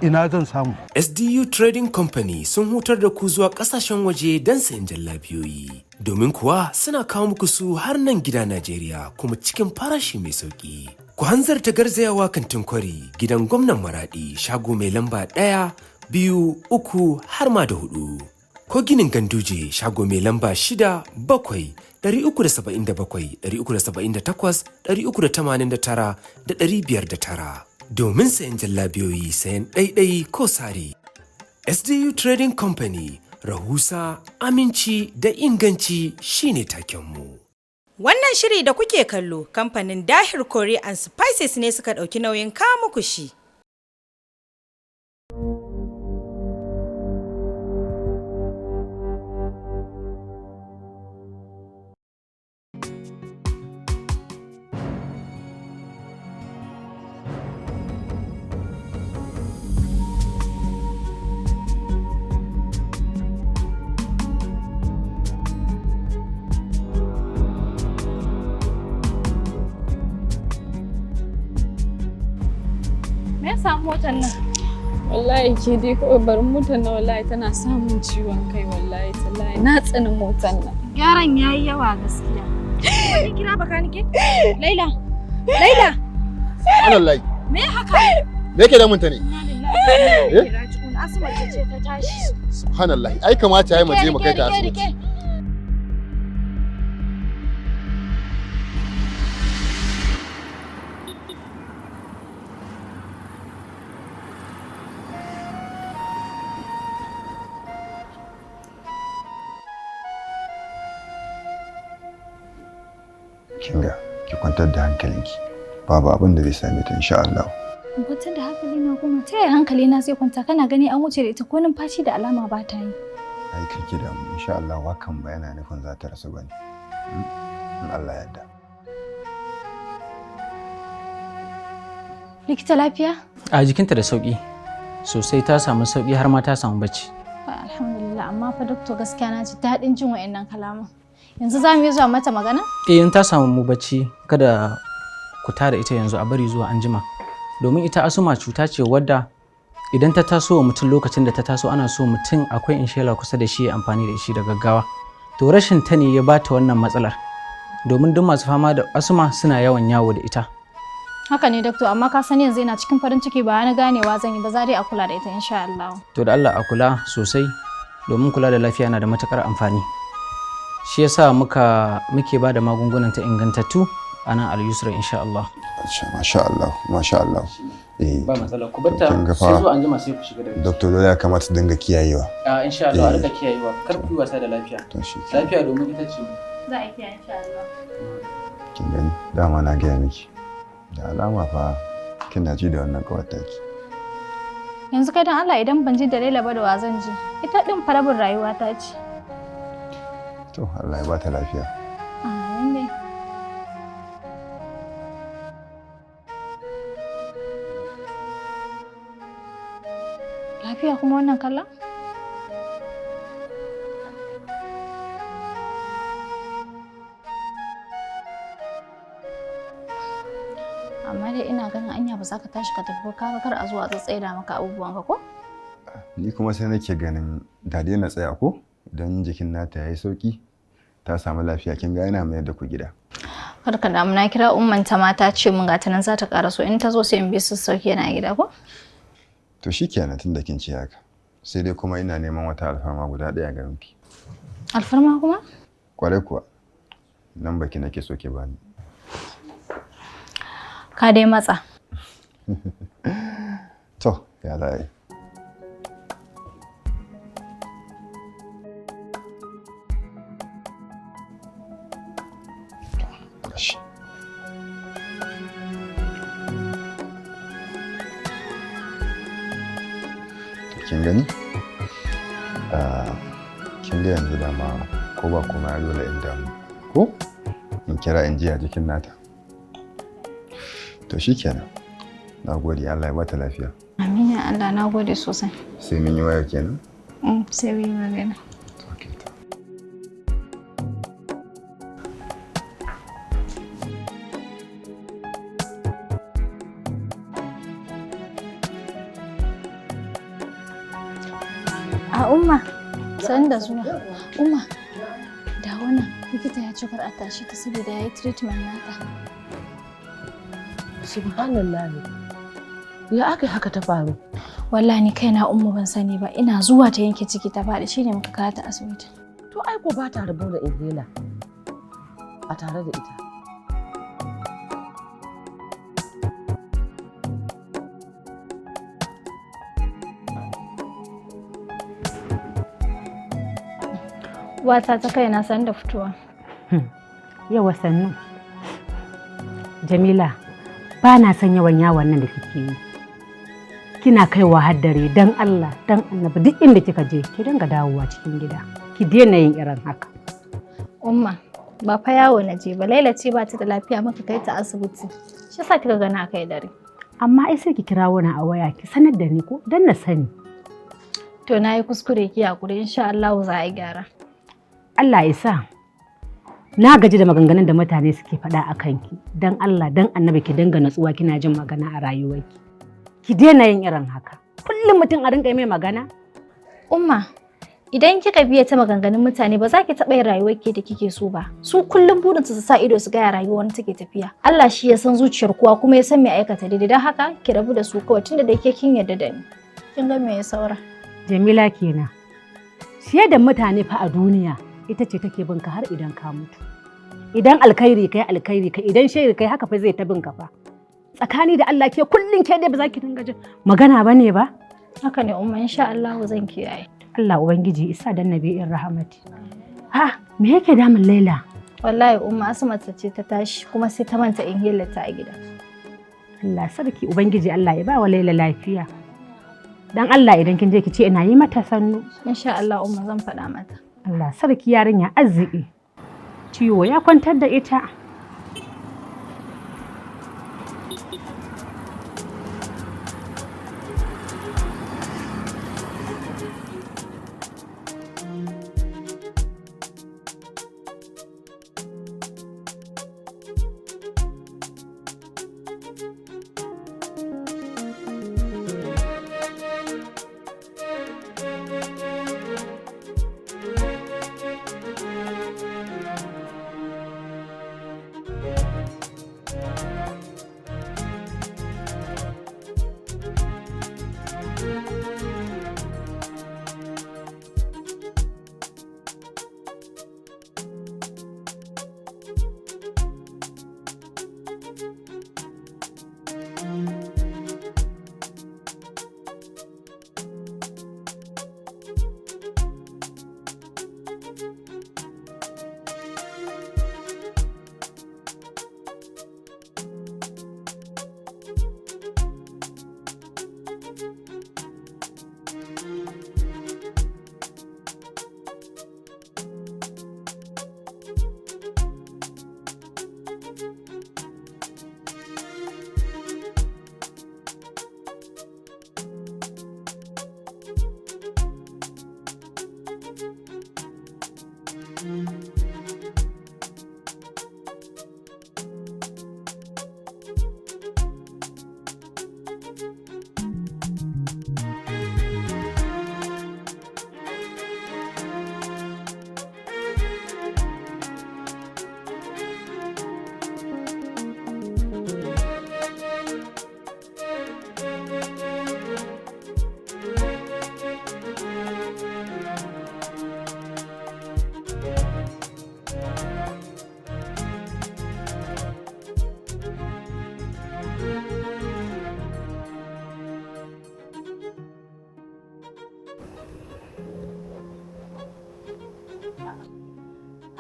Speaker 12: Ina zan samu.
Speaker 14: SDU Trading Company sun hutar da ku zuwa kasashen waje don sayan jallabiyoyi. Domin kuwa suna kawo muku su har nan gida Najeriya kuma cikin farashi mai sauƙi. Ku hanzarta garzayawa kantin kwari gidan gwamnan Maradi shago mai lamba 1, 2, 3 har ma da 4. Ko ginin Ganduje shago mai lamba 6, 7, 377, 378, 389 da 509. Domin sayan jallabiyoyi sayan ɗaiɗai ko sari. SDU Trading Company, rahusa, aminci da inganci shine takenmu.
Speaker 18: Wannan shiri da kuke kallo kamfanin Dahir Curry and Spices ne suka ɗauki nauyin kawo muku shi.
Speaker 21: Me ya samu motar nan?
Speaker 5: Wallahi ke dai kawai bari motar nan, wallahi tana samun ciwon kai, wallahi tallahi na tsani motar nan.
Speaker 21: Gyaran yayi yawa gaskiya. Wani kira baka nike? Laila. Laila.
Speaker 7: Subhanallahi.
Speaker 21: Me haka?
Speaker 7: Me yake damunta ne?
Speaker 21: Eh? Asibiti ce ta tashi.
Speaker 7: Subhanallahi. Ai kamata yayi mu je mu kai ta asibiti. Kinga, ki kwantar da hankalinki. Babu abin da zai same ta insha Allah.
Speaker 21: In kwantar da hankali na kuma ta yaya hankali na zai kwanta, kana gani an wuce da ita ko numfashi da alama ba ta yi.
Speaker 7: Ai kake da mu insha Allah hakan ba yana nufin za ta rasu bane. In Allah ya yarda.
Speaker 21: Likita lafiya?
Speaker 15: A jikinta da sauki sosai, ta samu sauki har ma ta samu bacci.
Speaker 21: Alhamdulillah, amma fa doctor gaskiya na ji daɗin jin wa'annan kalaman. Yanzu za mu yi zuwa mata magana?
Speaker 15: Eh, in ta samu mu bacci kada ku tada ita yanzu, a bari zuwa anjima. Domin ita asuma cuta ce wadda idan ta taso wa mutum, lokacin da ta taso ana so mutum akwai inshela kusa da shi ya amfani da shi da gaggawa. To rashin ta ne ya bata wannan matsalar. Domin duk masu fama da asuma suna yawan yawo da ita.
Speaker 21: Haka ne doctor, amma ka sani yanzu ina cikin farin ciki, ba na ganewa zan yi ba, za dai a kula da ita insha Allah.
Speaker 15: To da Allah a kula sosai domin kula da lafiya na da matukar amfani. Shi yasa muke ba da magungunan ta ingantattu a nan Al-Yusra insha Allah.
Speaker 7: Masha Allah, masha Allah. Eh.
Speaker 15: Ba matsala, ku batta
Speaker 7: Kin ga
Speaker 15: sai
Speaker 7: fa
Speaker 15: zuwa anjima sai ku shiga da ita.
Speaker 7: Doctor, dole ya kamata dinga kiyayewa.
Speaker 15: A insha Allah a
Speaker 7: Eh.
Speaker 15: rika kiyayewa, kar ku yi wasa da lafiya.
Speaker 7: To shi.
Speaker 15: Lafiya domin ita ce.
Speaker 8: Za a kiyaye insha Allah.
Speaker 7: Kin gani? Dama na gaya miki. Da alama fa kina ji da wannan kawar taki.
Speaker 8: Yanzu kai dan Allah idan ban ji da Laila ba da wa zan ji. Ita din farabin rayuwa ta ce.
Speaker 7: To Allah ya bata lafiya.
Speaker 8: Amin dai. Lafiya kuma wannan kallon? Amma dai ina ganin anya ba za ka tashi ka tafi ba, kaga kar a zo a tsatsaida maka abubuwan ka ko?
Speaker 7: Ni kuma sai nake ganin da dai na tsaya ko idan jikin nata yayi sauki ta samu lafiya, kin ga yana mayar da ku gida.
Speaker 8: Kar ka damu, na kira umman ta ma ta ce mun ga ta nan za ta ƙara so, in ta zo sai in bi su sauke na gida ko?
Speaker 7: To shikenan tunda kin ce haka. Sai dai kuma ina neman wata alfarma guda ɗaya ga ki.
Speaker 8: Alfarma kuma?
Speaker 7: Kwarai kuwa. Nan baki nake so ki bani.
Speaker 8: Ka dai matsa.
Speaker 7: To, ya za a yi. Gashi. To, kin gani? Ah, kin ga yanzu dama ko ba kuma ya dole in damu. Ko? In kira in ji a jikin nata. To shikenan. Na gode, Allah ya bata lafiya.
Speaker 8: Amin ya Allah, na gode sosai.
Speaker 7: Sai mun yi waya kenan.
Speaker 8: Sai mu yi magana. A umma, san da zuwa. Umma, da wannan likita ya ce kar a tashi ta saboda ya yi treatment nata.
Speaker 16: Subhanallah. Ya aka yi haka ta faru?
Speaker 8: Wallahi ni kaina umma ban sani ba, ina zuwa ta yanke ciki ta faɗi, shine muka kawo ta asibiti.
Speaker 16: To ai ko ba ta rabo da inhaler a tare da ita.
Speaker 8: Wata ta kaina san da fitowa.
Speaker 20: Yawa sannu. Jamila, ba na son yawan yawon nan da kike yi. Kina kaiwa har dare, dan Allah, dan Annabi duk inda kika je ki dinga dawowa cikin gida. Ki daina yin irin haka.
Speaker 8: Umma, ba fa yawo na je ba, Laila ce ba ta da lafiya muka kai ta asibiti. Shi yasa kika ga na kai dare.
Speaker 20: Amma ai sai ki kira wani a waya ki sanar da ni ko dan na sani.
Speaker 8: To na yi kuskure, ki hakuri, insha Allah za a gyara.
Speaker 20: Allah ya sa. Na gaji da maganganun da mutane suke faɗa a kanki. Dan Allah, dan Annabi ki dinga natsuwa kina jin magana a rayuwarki. Ki daina yin irin haka. Kullum mutum a rinka yi mai magana.
Speaker 8: Umma, idan kika biya ta maganganun mutane ba za ki taɓa yin rayuwar ke da kike so ba. Su kullum burinsu su sa ido su gaya rayuwar take tafiya. Allah shi ya san zuciyar kowa kuma ya san me aikata daidai, don haka ki rabu da su kawai tunda da ke kin yarda da ni. Kin ga me ya saura?
Speaker 20: Jamila kenan. Siye da mutane fa a duniya ita ce take bin ka har idan ka mutu. Idan alkhairi kai alkhairi kai, idan shairi kai haka fa zai ta bin ka fa. Tsakani da Allah ke kullun ke dai ba za ki dinga jin magana bane ba?
Speaker 8: Haka ne umma, insha Allah zan kiyaye.
Speaker 20: Allah Ubangiji isa dan nabi'in rahmati. Ha, me yake damun Laila?
Speaker 8: Wallahi umma Asma ta ce ta tashi kuma sai ta manta inhaler ta a gida.
Speaker 20: Allah sarki, Ubangiji Allah ya ba wa Laila lafiya. Dan Allah idan kin je ki ce ina yi mata sannu.
Speaker 8: Insha Allah umma zan faɗa mata.
Speaker 20: Allah sarki, yarinya arziki. Ciwo ya kwantar da ita.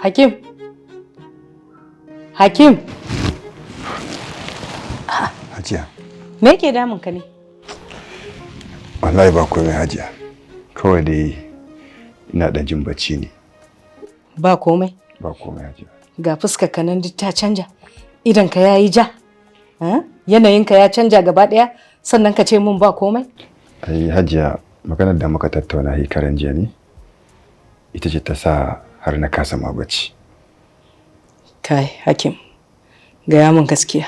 Speaker 3: Hakim. Hakim.
Speaker 7: Hajiya.
Speaker 3: Me yake damun ka ne?
Speaker 7: Wallahi ba komai, Hajiya. Kawai dai ina dan jin bacci ne.
Speaker 3: Ba komai.
Speaker 7: Ba komai, Hajiya.
Speaker 3: Ga fuskar ka nan duk ta canja. Idan ka yayi ja. Yanayinka ya canja gaba daya, sannan ka ce mun ba komai?
Speaker 7: Ai Hajiya, maganar da muka tattauna hikaran jiya ne. Ita ce ta sa har na kasa ma bacci.
Speaker 3: Kai, Hakim. Gaya mun gaskiya.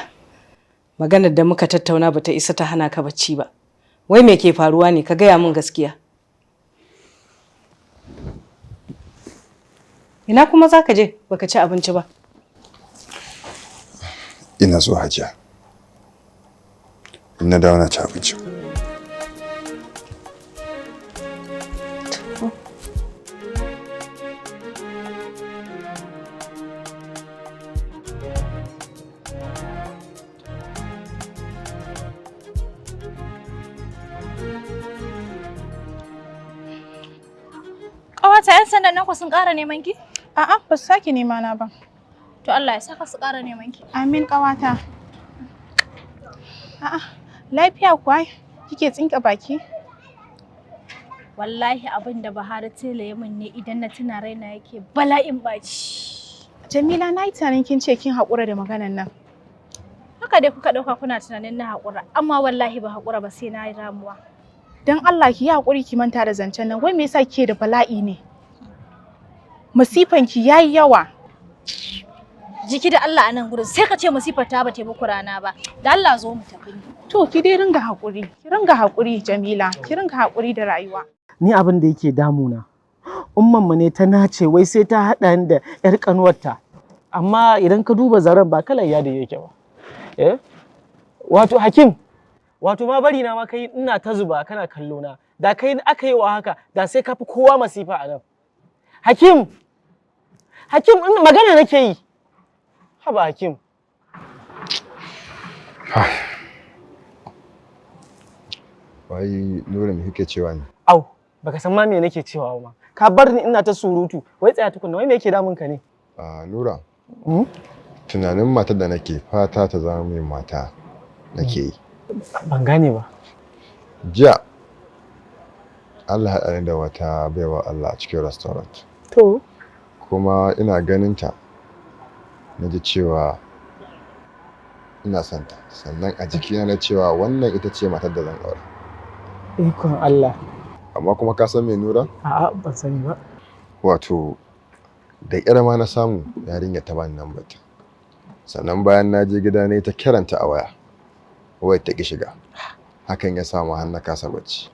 Speaker 3: Maganar da muka tattauna bata isa ta hana ka bacci ba. Wai me ke faruwa ne? Ka gaya mun gaskiya. Ina kuma za ka je baka ci abinci ba?
Speaker 7: Ina so, Hajiya. In na dawo na ci abinci.
Speaker 21: Ƙawata, 'yan sandan nan ku sun ƙara neman ki?
Speaker 1: A'a, ba su sake nema na ba.
Speaker 21: To Allah ya saka su ƙara neman ki.
Speaker 1: Amin, ƙawata. A'a, lafiya kuwa kike tsinka baki?
Speaker 21: Wallahi abin da Bahari tela ya min ne, idan na tuna raina yake bala'in baci.
Speaker 1: Jamila, na yi tunanin kin ce kin haƙura da maganan nan.
Speaker 21: Haka dai kuka ɗauka kuna tunanin na haƙura, amma wallahi ba haƙura ba, sai na yi ramuwa.
Speaker 1: Dan Allah ki yi haƙuri ki manta da zancen nan. Wai me yasa kike da bala'i ne? Masifan ki yayi yawa.
Speaker 21: Jiki da Allah a nan gurin sai ka ce masifar ta ba taimako rana ba. Da Allah zo mu tafi.
Speaker 1: To ki dai ringa haƙuri. Ki ringa haƙuri, Jamila. Ki ringa haƙuri da rayuwa.
Speaker 17: Ni abin da yake damuna, umman mu ne ta nace wai sai ta haɗa ni da yar kanuwarta. Amma idan ka duba zaren, ba kalan yadi yake ba. Eh? Wato Hakim, wato ma bari na ma kai ina ta zuba kana kallo na. Da kai aka yi wa haka, da sai ka fi kowa masifa a nan. Hakim! Hakim, magana nake yi. Haba Hakim.
Speaker 7: Wai Nura, me kike cewa ne?
Speaker 17: Au, baka san ma me nake cewa ba ma. Ka bar ni ina ta surutu. Wai tsaya tukunna, wai me yake damun ka ne?
Speaker 7: Ah, Nura. Tunanin matar da nake fata ta zama min mata nake yi.
Speaker 17: Ban gane ba.
Speaker 7: Jiya Allah haɗa ni da wata baiwa Allah a cikin restaurant.
Speaker 17: To.
Speaker 7: Kuma ina ganin ta, na ji cewa ina son ta. Sannan a jikina na cewa wannan ita ce matar da zan aura.
Speaker 17: Ikon Allah.
Speaker 7: Amma kuma ka san me, Nura?
Speaker 17: A'a, ban sani ba.
Speaker 7: Wato da ƙyar ma na samu yarinya ta bani lambar ta. Sannan bayan na je gida ne ta kiranta a waya. Wayar ta ƙi shiga. Hakan ya sa ma har na kasa bacci.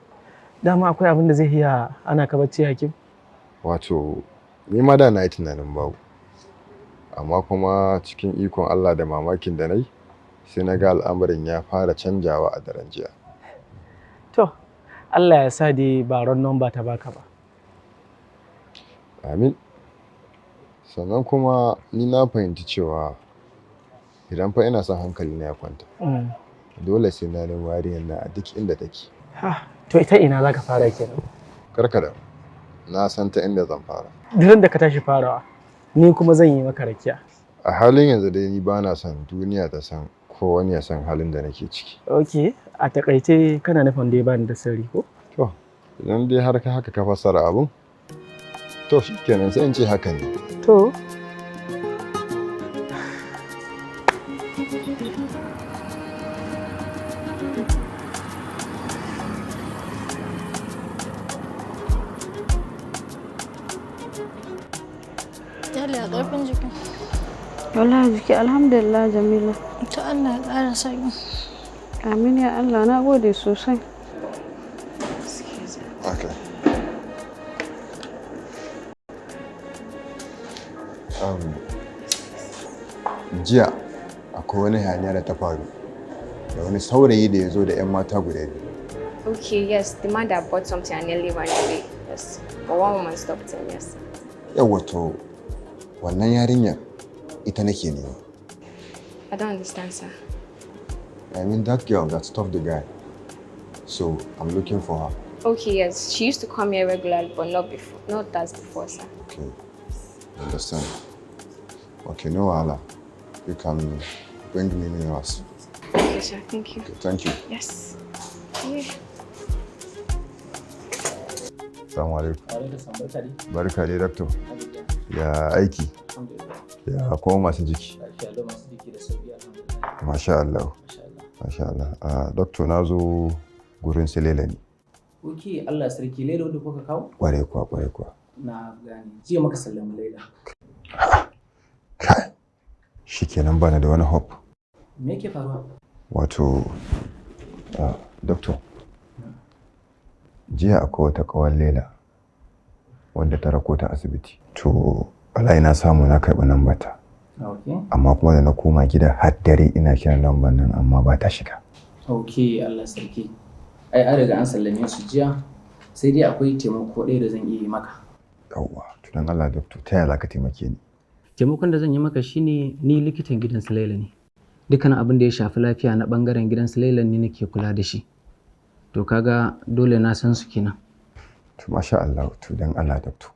Speaker 17: Dama akwai abin da zai iya ana ka bacci, Hakim?
Speaker 7: Wato ni ma da na yi tunanin babu. Amma kuma cikin ikon Allah da mamakin da na yi, sai na ga al'amarin ya fara canjawa a daren jiya.
Speaker 17: To, Allah ya sa dai ba wrong number ta baka ba.
Speaker 7: Amin. Sannan kuma ni na fahimci cewa idan fa ina son hankali na ya kwanta, dole sai na nemi yarinyar nan a duk inda take.
Speaker 17: Ha, to ita ina za ka fara kenan?
Speaker 7: Karka da na san ta inda zan fara.
Speaker 17: Duk da ka tashi farawa, ni kuma zan yi maka rakiya.
Speaker 7: A halin yanzu dai ni bana son duniya ta san ko wani ya san halin da nake ciki.
Speaker 17: Ok, a takaice kana nufin dai bani da sirri, ko?
Speaker 7: To, idan dai har ka haka ka fassara abun, to shikenan, sai in ce hakan ne.
Speaker 17: To.
Speaker 8: Allah karfin jiki.
Speaker 4: Wallahi jiki alhamdulillah Jamila.
Speaker 8: To Allah ya ƙara sauki.
Speaker 4: Amin ya Allah, na gode sosai.
Speaker 7: Okay. Jiya akwai wani hayaniya da ta faru da wani saurayi da ya zo da 'yan mata guda biyu.
Speaker 11: Okay, yes, the man that bought something and nearly ran away. Yes, but one woman stopped him, yes.
Speaker 7: Yawwa, to wannan yarinyar ita nake nema.
Speaker 11: I don't understand, sir.
Speaker 7: I mean that girl that stopped the guy. So I'm looking for her.
Speaker 11: Okay, yes, she used to come here regularly, but not before, not as before, sir.
Speaker 7: Okay, understand. Okay, no wahala. You can bring me minerals.
Speaker 11: Okay, sir, thank you.
Speaker 7: Okay, thank you.
Speaker 11: Yes. Yeah.
Speaker 7: Assalamu alaikum. Barka dai, doctor. Ya aiki? Ya kuma masu jiki? Masha Allah. Masha Allah. Ah, doctor, na zo gurin su Lela ne.
Speaker 15: Ok, Allah sarki, Laila wanda kuka kawo?
Speaker 7: Kwarai kuwa, kwarai kuwa.
Speaker 15: Na gane. Jiya muka sallami Laila.
Speaker 7: Shikenan, bana da wani hope.
Speaker 15: Me yake faruwa?
Speaker 7: Wato, doctor, jiya akwai wata ƙawar Lela wanda ta rako ta asibiti. To, wallahi na samu na karɓi lambar ta. Amma kuma da na koma gida har dare ina kiran lambar nan amma ba ta shiga.
Speaker 15: Ok, Allah sarki. Ai an riga an sallame su jiya, sai dai akwai taimako ɗaya da zan iya yi maka.
Speaker 7: Yawwa, to dan Allah doctor, ta yaya za ka taimake ni?
Speaker 15: Taimakon da zan yi maka shine ni likitan gidan su Laila ne. Dukkanin abin da ya shafi lafiya na bangaren gidan su Laila ne nake kula da shi. To kaga dole na san su kenan.
Speaker 7: To masha Allah, to dan Allah doctor.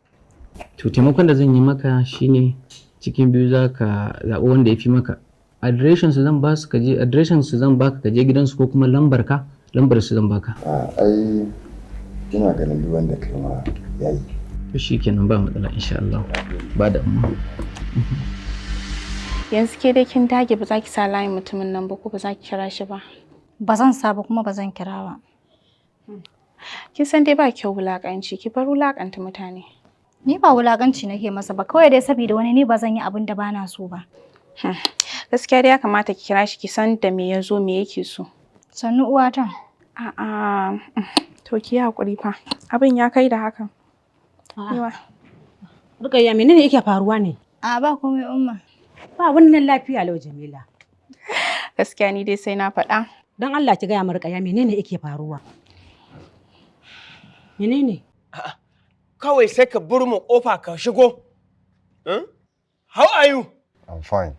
Speaker 15: To taimakon da zan yi maka shine cikin biyu za ka zaɓi wanda ya fi maka. Adireshin su zan ba su ka je, adireshin su zan baka ka je gidansu, ko kuma lambar ka, lambar su zan baka.
Speaker 7: Ai ina ganin duk wanda kai ma yayi.
Speaker 15: To shikenan, ba matsala insha Allah. Ba da amma.
Speaker 1: Yanzu ke dai kin dage ba za ki sa layin mutumin nan ba, ko ba za ki kira shi ba?
Speaker 21: Ba zan sa ba kuma ba zan kira ba.
Speaker 1: Kin san dai ba kyau wulakanci, ki bar wulakanta mutane.
Speaker 21: Ni ba wulakanci nake masa ba, kawai dai saboda wani ni ba zan yi abin da bana so ba.
Speaker 1: Gaskiya dai ya kamata ki kira shi ki san da me ya zo, me yake so.
Speaker 21: Sannu uwata.
Speaker 1: A'a, to ki yi hakuri fa. Abin ya kai da hakan. Yawa.
Speaker 20: Rukayya, menene yake faruwa ne?
Speaker 21: A ba komai, umma.
Speaker 20: Ba wannan, lafiya lau Jamila.
Speaker 1: Gaskiya ni dai sai na faɗa.
Speaker 20: Don Allah ki gaya ma Rukayya menene yake faruwa. Menene?
Speaker 19: Kawai sai ka burma kofa ka shigo. How are you?
Speaker 7: I'm fine.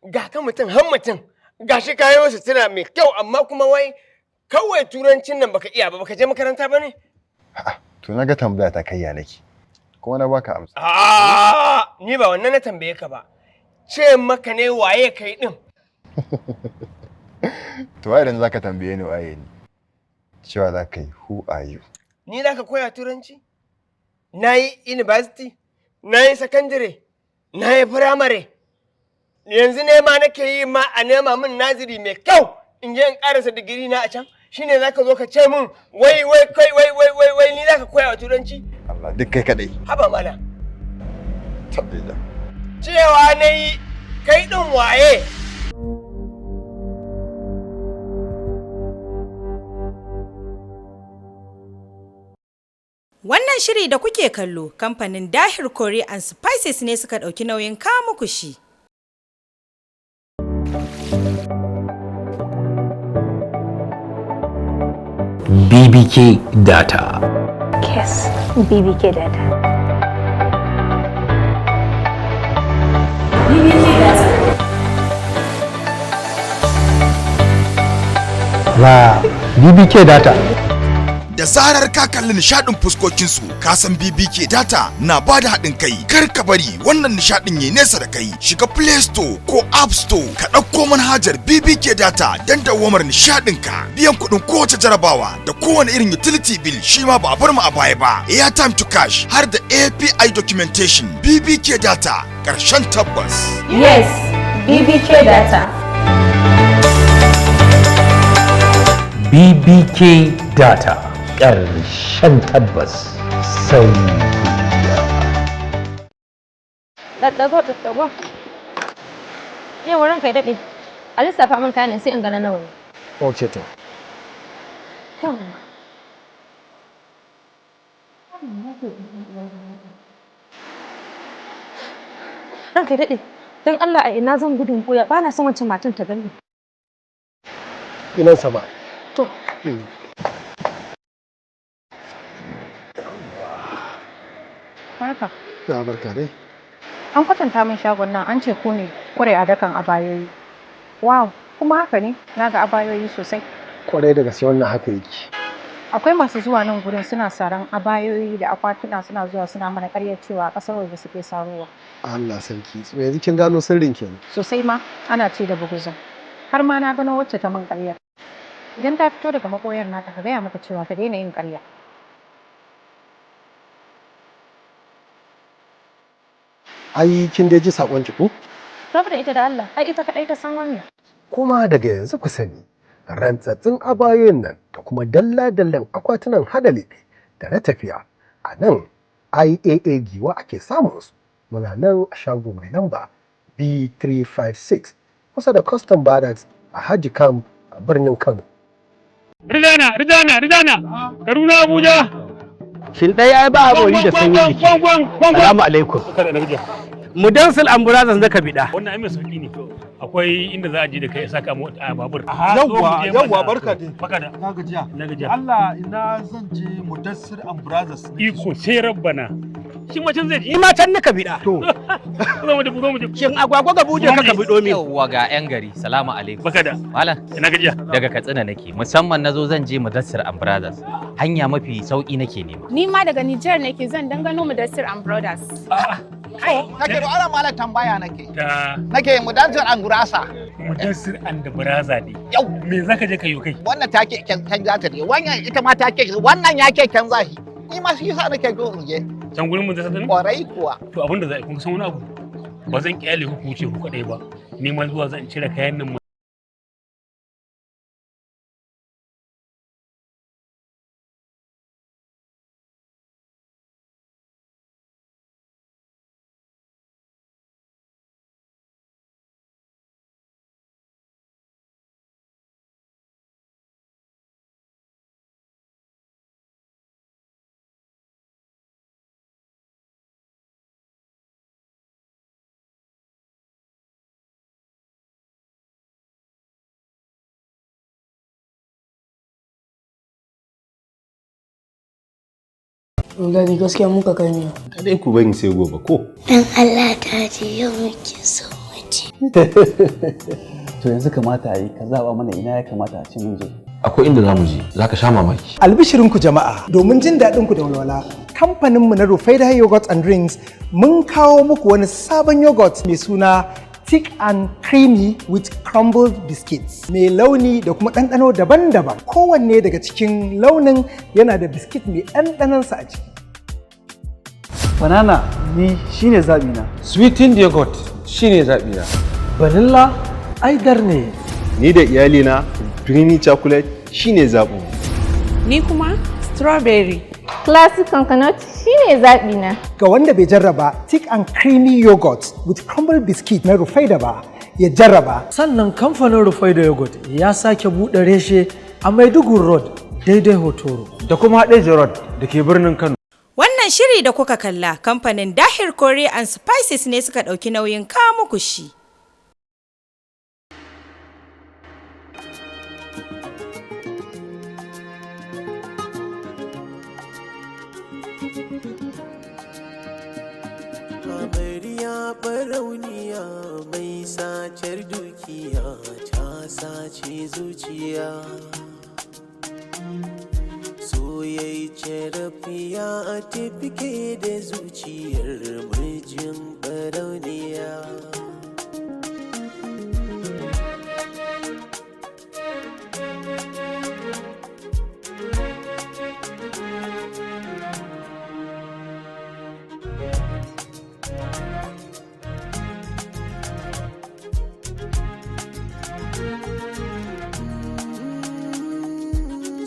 Speaker 19: Ga ka mutum har mutum. Ga shi kayo sutura mai kyau, amma kuma wai kawai turancin nan baka iya ba, baka je makaranta ba ne?
Speaker 7: To na ga tambaya ta kai ya nake. Kuma na baka amsa.
Speaker 19: A'a, ni ba wannan na tambaye ka ba. Ce maka ne waye kai din?
Speaker 7: To ai idan zaka tambaye ni waye ni, cewa za ka yi who are you?
Speaker 19: Ni za ka koya turanci? Na yi university, na yi secondary, na yi firamare. Yanzu nema nake yi ma a nema min naziri mai kyau in je in karasa digiri na a can. Shine za ka zo ka ce min wai wai kai wai wai wai wai ni za ka koya wa turanci?
Speaker 7: Allah, duk kai kadai.
Speaker 19: Haba mala.
Speaker 7: Tabbida.
Speaker 19: Cewa na yi kai ɗin waye?
Speaker 18: Wannan shiri da kuke kallo, kamfanin Dahir Curry and Spices ne suka ɗauki nauyin kawo muku shi.
Speaker 22: BBK Data.
Speaker 8: Yes, BBK Data.
Speaker 5: BBK Data.
Speaker 23: La BBK Data.
Speaker 26: Da zarar ka kalli nishadin fuskokinsu, ka san BBK Data na ba da haɗin kai. Kar ka bari wannan nishadin ya nesa da kai. Shiga Play Store ko App Store ka ɗauko manhajar BBK Data don dawwamar nishadin ka. Biyan kuɗin kowace jarabawa da kowane irin utility bill shi ma ba a bar mu a baya ba. Airtime to cash har da API documentation. BBK Data, ƙarshen tabbas.
Speaker 5: Yes, BBK Data.
Speaker 22: BBK Data. Ƙarshen tabbas sai.
Speaker 11: Daddago, daddago. Yau ranka ya daɗe. A lissafa min kayan sai in ga na nawa ne.
Speaker 6: Ok to.
Speaker 11: Yawwa. Ranka ya daɗe. Don Allah a ina zan gudun koya ba na son wancan matan ta gani.
Speaker 6: Inan sama.
Speaker 11: To.
Speaker 9: Barka.
Speaker 6: Ya barka dai.
Speaker 9: An kwatanta min shagon nan an ce ku ne kwarai a dakan abayoyi. Wow, kuma haka ne, na ga abayoyi sosai.
Speaker 6: Kwarai da gaske wannan haka yake.
Speaker 9: Akwai masu zuwa nan gurin suna saran abayoyi da akwatuna suna zuwa suna mana ƙaryar cewa a ƙasar waje suke sarowa.
Speaker 6: Allah sarki. So yanzu kin gano sirrin kenan.
Speaker 9: Sosai ma ana ce da buguzun. Har ma na gano wacce ta min ƙaryar. Idan ta fito daga maɓoyar nata ka gaya mata cewa ta daina yin ƙarya.
Speaker 6: Ai kin dai ji sakon ki ko?
Speaker 11: Rabu da ita da Allah, ai ita kaɗai ta san wannan.
Speaker 6: Kuma daga yanzu ku sani rantsatsin abayoyin nan da kuma dalla-dallan akwatunan hada lefe da na tafiya a nan IAA Giwa ake samun su. Muna nan a shago mai namba B356 kusa da Custom Barracks a Haji Camp a birnin Kano.
Speaker 10: Ridana, Ridana, Ridana, Kaduna Abuja.
Speaker 13: Shin ɗaya ai ba haƙuri da sanyin jiki. Salamu alaikum. Mudansil Ambulance zaka biɗa.
Speaker 10: Wannan ai mai sauki ne. Akwai inda za a je da kai saka mota a babur.
Speaker 14: Yawwa, yawwa, barka dai.
Speaker 10: Barka da.
Speaker 14: Na gajiya.
Speaker 10: Na gajiya.
Speaker 14: Allah ina zan je Mudassir and Brothers.
Speaker 10: Iko sai rabbana. Shi ma can zai je.
Speaker 13: Ni ma can naka biɗa.
Speaker 14: To.
Speaker 10: Zo mu tafi, zo mu tafi.
Speaker 13: Shin agwagwa ga buje kaka biɗo min.
Speaker 24: Yawwa ga 'yan gari, salamu alaikum.
Speaker 10: Barka da.
Speaker 24: Malam.
Speaker 10: Ina gajiya.
Speaker 24: Daga Katsina nake, musamman nazo zan je Mudassir and Brothers. Hanya mafi sauki nake nema.
Speaker 1: Ni ma daga Nijar nake zan dangano Mudassir and Brothers.
Speaker 26: Nake da ana malam tambaya nake.
Speaker 10: Ta
Speaker 26: Nake Mudassir and Gurasa.
Speaker 10: Mudassir and Brothers ne.
Speaker 26: Yau.
Speaker 10: Me zaka je ka yi kai?
Speaker 26: Wannan ta ke kyan za ta ne, wannan ita ma ta ke wannan ya ke kyan zahi. Ni ma shi yasa nake so in je.
Speaker 10: Can gurin Mudassir ne?
Speaker 26: Kwarai kuwa.
Speaker 10: To abinda za a yi kun san wani abu. Ba zan kyale ku wuce ku kadai ba. Ni ma zuwa zan cire kayan nan.
Speaker 17: Gani gaskiya muka kai miya.
Speaker 25: Kadai ku bari sai gobe ko?
Speaker 27: Dan Allah ta ce yau muke so mu ci.
Speaker 28: To yanzu kamata a yi ka zaba mana ina ya kamata a ce mun je.
Speaker 22: Akwai inda za mu je, za ka sha mamaki.
Speaker 29: Albishirinku jama'a domin jin daɗin ku da walwala kamfaninmu na Rufaida Yogurt and Drinks mun kawo muku wani sabon yogurt mai suna thick and creamy with crumbled biscuits mai launi da kuma ɗanɗano daban-daban kowanne daga cikin launin yana da biskit mai ɗanɗanonsa a ciki.
Speaker 28: Banana ni shine zaɓi na.
Speaker 14: Sweetened yogurt shine zaɓi na.
Speaker 28: Vanilla aidar ne.
Speaker 25: Ni da iyalina creamy chocolate shine zaɓin.
Speaker 1: Ni kuma strawberry.
Speaker 11: Classic coconut shine zaɓi na.
Speaker 29: Ga wanda bai jarraba thick and creamy yogurt with crumbled biscuit na Rufaida ba, ya jarraba.
Speaker 28: Sannan kamfanin Rufaida Yogurt ya sake buɗe reshe a Maiduguri Road daidai Hotoro.
Speaker 14: Da kuma Hadeja Road da ke birnin Kano.
Speaker 18: Wannan shiri da kuka kalla kamfanin Dahir Kore and Spices ne suka ɗauki nauyin kawo muku shi.
Speaker 14: Amarya barauniya mai sacar dukiya ta sace zuciya. Soyayce rafiya a tafike da zuciyar mijin barauniya.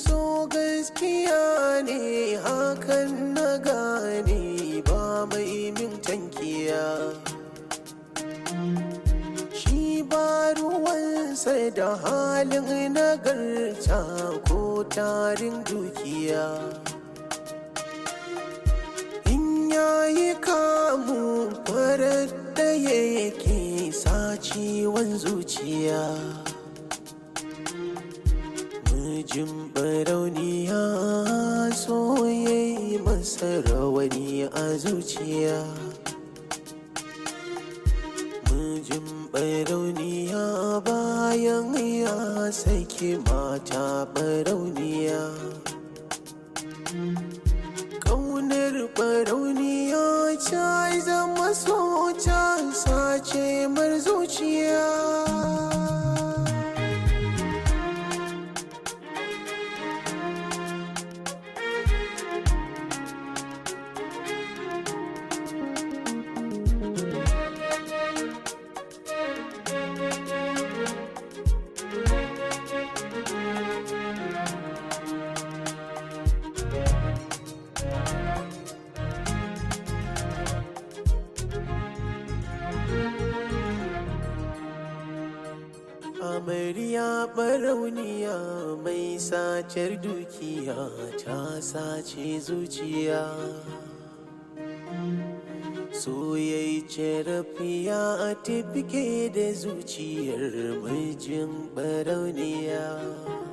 Speaker 14: So gaskiya ne hakan na gane ba mai min tankiya.
Speaker 2: Ruwansa da halin nagarta ko tarin dukiya. In yayi kamu farar ɗaya yake sa ciwon zuciya. Mijin barauniya so yayi masa rawani a zuciya. Mijin barauniya bayan ya saki mata barauniya. Ƙaunar barauniya ta zama so ta sace mar zuciya. Amarya barauniya mai sacar dukiya ta sace zuciya. Soyayya rafiya a tafike da zuciyar mijin barauniya.